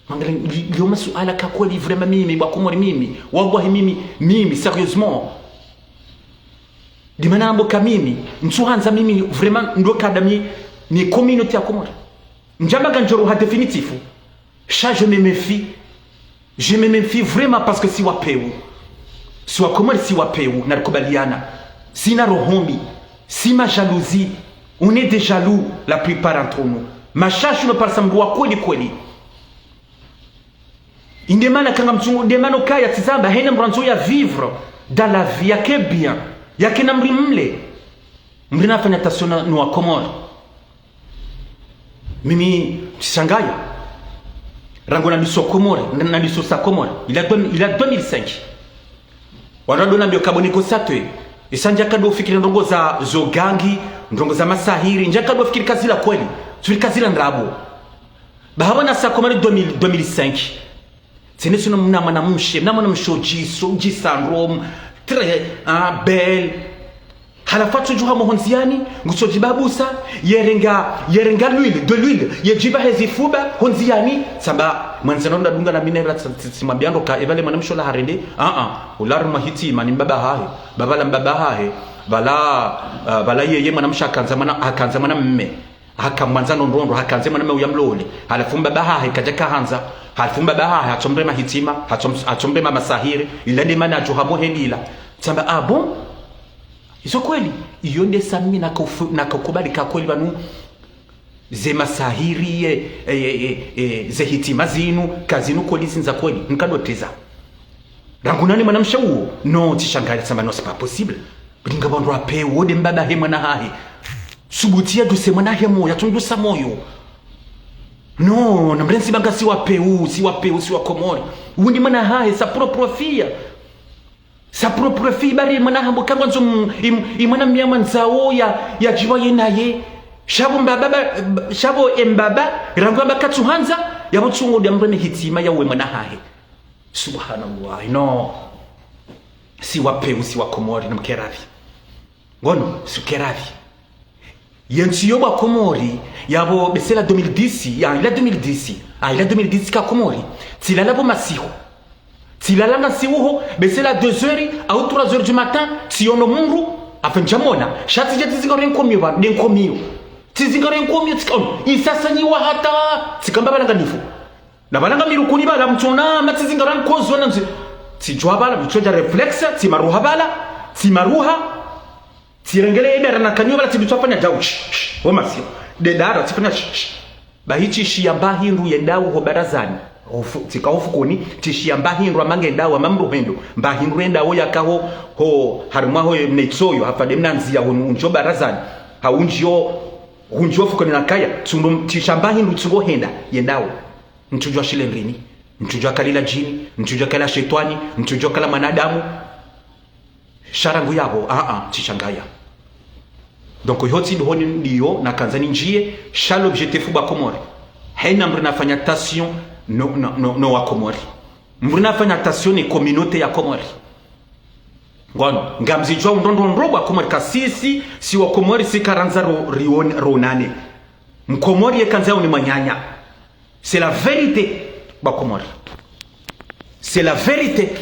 Mangale, li-, liyo masuala ka kweli vraiment mimi, bo Wakomori mimi, wallahi mimi, mimi, sérieusement. Dimana nambo ka mimi, ntsuhandza mimi, vraiment, ndo kada mi, ni communauté ya Komori. Ndjamba ngandjoro ha définitif. Sha, je me méfie. Je me méfie vraiment parce que si Wapeu. Si Wakomori si Wapeu, narikubaliana. Sina roho mbi. Si ma jalousie. On est des jaloux, la plupart entre nous. Mashashu no parisa mdru wa kweli kweli. Inde mana kanga mtsungu, inde mana ukaya tsizamba, hene mdru andzo ya vivre dans la vie, yake bien, yake na mdru mle. Mdru nafanye attention na, no Wakomori. Mimi, tsishangaya. Rangu naliso Komori, na, naliso sa Komori. Il y a deux, il y a deux mille cinq. Wandru ndo nambiyo ka bo négociateur. Isa ndjaka ndo fikiri ndrongo za, zo gangi, ndrongo za masahiri, ndjaka ndo fikiri ka zila kweli. Fikiri ka zila ndrabo. Ba hapvo nasa Komori deux mille, deux mille cinq. Tsene sino mna mwanamshe, mna mwanamshe odjiso, odjisa ndromu, très, ah, belle. Halafu atsudjuha mo hondziani, ngutsodjibabusa, yerenga, yerenga l'huile, de l'huile, yedjiba hezifuba, hondziani, tsamba, mwandzani ndo adunga na mi na epvala tsi, tsi, tsimwambiya ndo ka, epvale mwanamshe ola harende, ah, ah, ola harumwa hitima ni mbaba hahe, ba pvala mbaba hahe, pvala, ah, pvala yeye mwanamshe hakandza mwana, hakandza mwanamme. Hakamwandza no ndrondro, hakandze mwanamme uya mlole. Halafu mbaba hahe kadja kahandza. Halafu mbaba hahe hatsomrema hitima, hatsom-, hatsomrema masahiri, ila nde mana adjo hamo helila. Tsamba, ah bon? Izo kweli? Iyo nde sa mimi naka ufu-, naka ukubali ka kweli pvanu ze masahiri ye, e, e, e, e, ze hitima zinu, ka zinu kweli zindza kweli, nkado teza. Rangu nani mwanamshe uwo? No, tsishangaya tsamba, non, c'est pas possible. Bilinga wandru wape uwo nde mbaba he mwana hahe. Subuti yaduse mwana he moyo, yatsunduse moyo. No, na mrentsi banga si Wapeu, si Wapeu, si Wakomori. Uwo nde mwana hahe, sa propre fille. Sa propre fille, bari mwana hambo kangwa nzo m-, im-, imwana mia mwandzao ya, yadjiwa ye naye. Sha pvo mbaba, ba-, sha pvo embaba, rangu amba katsuhandza, yapvo tsungo nde amreme hitima ya uwe mwana hahe. Subhanallah, no. Si Wapeu, si Wakomori, namkeradhi. Ngono, sukeradhi. Yentsi yo bo Wakomori, yapvo bese la deux mille dix, ya, ila deux mille dix, ah, ila deux mille dix ka Komori. Tsilala pvo masihu. Tsilala ngasi uho, bese la deux heures, au trois heures du matin, tsiono mdru, afa ndjamona. Sha tsidja tizingaro nkomiyo pvanu, nde nkomiyo. Tizingaro nkomiyo, tsikaono. Isasanyiwa hata, tsikamba pvala nganifu. Na pvala ngami rukuni pvala mtsona, matsizingara nkozo na mzi. Tsidjuwa pvala, mtsodja réflexe, tsimaruha pvala, tsimaruha. Tsirengele ye dara na kanyo bala tsidutsu afanya djau. Shh, shh. Wo masihu. Nde dara tsifanya shh, shh. Bahi tsishiya mba hindru yendao ho barazani. Hofu, tsika hofukoni, tsishiya mba hindru hama ngendao hama mdru hendo. Mba hindru yendao yaka ho, ho, harimwa ho mna itsoyo, hafade mna ndziya ho undjio barazani. Ha undjio, undjio fukoni nakaya, tsundo, tsishiya mba hindru tsungo henda, yendao. Ntsudjua shile ndrini, ntsudjua kali la djini, ntsudjua kali la shetwani, ntsudjua kali la mwanadamu. Sha rangu yapvo, a, a, tsishangaya. Donc, iho tsi ndo honi ndiyo, nakandza nindjiye, sha l'objectif bo Wakomori. Hayina mdru nafanya attention, no, no, no, no Wakomori. Mdru nafanya attention ne communauté ya Komori. Ngono, ngamzidjuao ndrongoo ndro bo Wakomori ka sisi, si Wakomori si karandza ro, rion, ronane. Mkomori ye kandza yaone mwananya. C'est la vérité, bo Wakomori. C'est la vérité.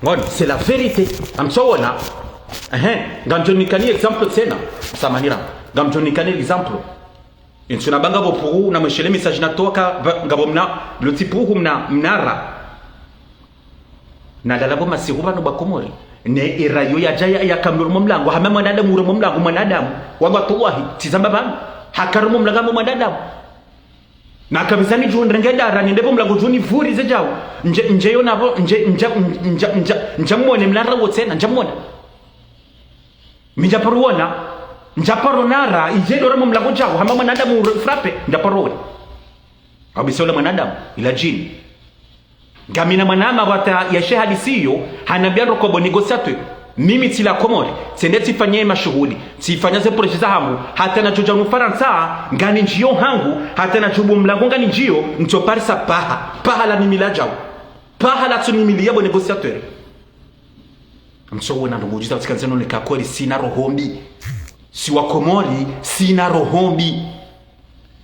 Ngono, c'est la vérité. Ngamtsoona. Ehe, ngamdjo nikani exemple tsena. Samahani ra. Ngamdjo nikani exemple. Intsu na banga bo puhu na mweshele message natowa ka, ba, ngapvo mna, lotsi puhu mna, mna ra. Nalala bo masihu pvanu bo Wakomori. Ne ira yo yadja ya, yaka mdru harumwa mlango. Hama mwanadamu harumwa mlango, mwanadamu. Wallah tallahi, tsizamba pvanu. Haka harumwa mlango hama mwanadamu. Na kabisa nidjo ndrenge dara, nende bo mlango djuni vuri ze djau. Ndje, ndje yo napvo, ndje, ndja, ndja, ndja, ndja mwone mna ra wo tsena, ndja mwona. Mi ndja paro wona, ndja paro ona ra, idje ndo harumwa mlango djau, hama mwanadamu ure frappe, ndja paro wona. Kabisa ula mwanadamu, ila djini. Ngamina mwanama wata ya she hadisi iyo, hanambia ndro kobo négociateur. Mimi tsila Komori, tsende tsifanye mashuhuli, tsifanya ze projet zahangu, hata nadjo dja hunu Farantsa, nganindjiyo hangu, hata nadjo bo mlango nganindjiyo, ntso parisa paha, paha la mimi la djau. Paha la tsu mimi liya bo négociateur. Ntso wona ndrongoo djuza tsi kandza none ka kweli sina roho mbi. Si Wakomori, sina roho mbi.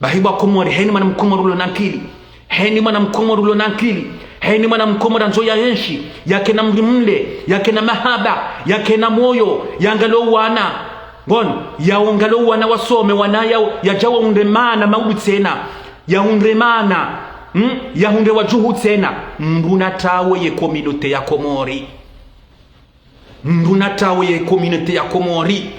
Bahi bo Wakomori, hayina mwana Mkomori ulo na nkili. Hayina mwana Mkomori ulo na nkili. Hayina mwana Mkomori andzo ya enshi. Yakena mdru mle. Yakena mahaba. Yakena moyo. Yangalo wana. Ngono. Yaongalo wana wasome wana yao. Yadja wahundre mana maudu tsena. Yahundre mana. Hmm? Yahundre wadjuhu tsena. Mdru natawe ye communauté ya Komori. Mdru natawe ye communauté ya Komori.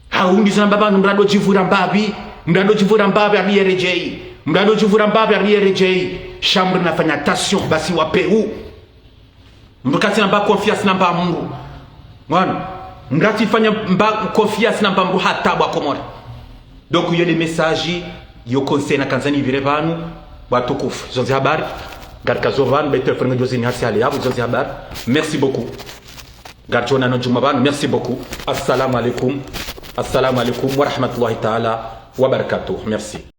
Haundi zana mbaba mdru ndo djivura mbapvi, mdru ndo djivura mbapvi ari R J, mdru ndo djivura mbapvi ari R J. Sha mdru nafanya attention, basi wa peu. Mdru katsina mba confiance na mba mdru. Mwana, mdru katsifanya mba confiance na mba mdru hata bo Wakomori. Donc, iyo nde message, iyo conseil nakandza nipvire pvanu, watukufu. Izo nde ze habari, ngarikazo pvanu, beto efrenge djozini hasi hale yapvo, izo nde ze habari. Merci beaucoup. Ngaridjo onana djumwa pvanu, merci beaucoup. Assalamu alaikum. Assalamu alaikum wa rahmatullahi ta'ala wa barakatuh. Merci.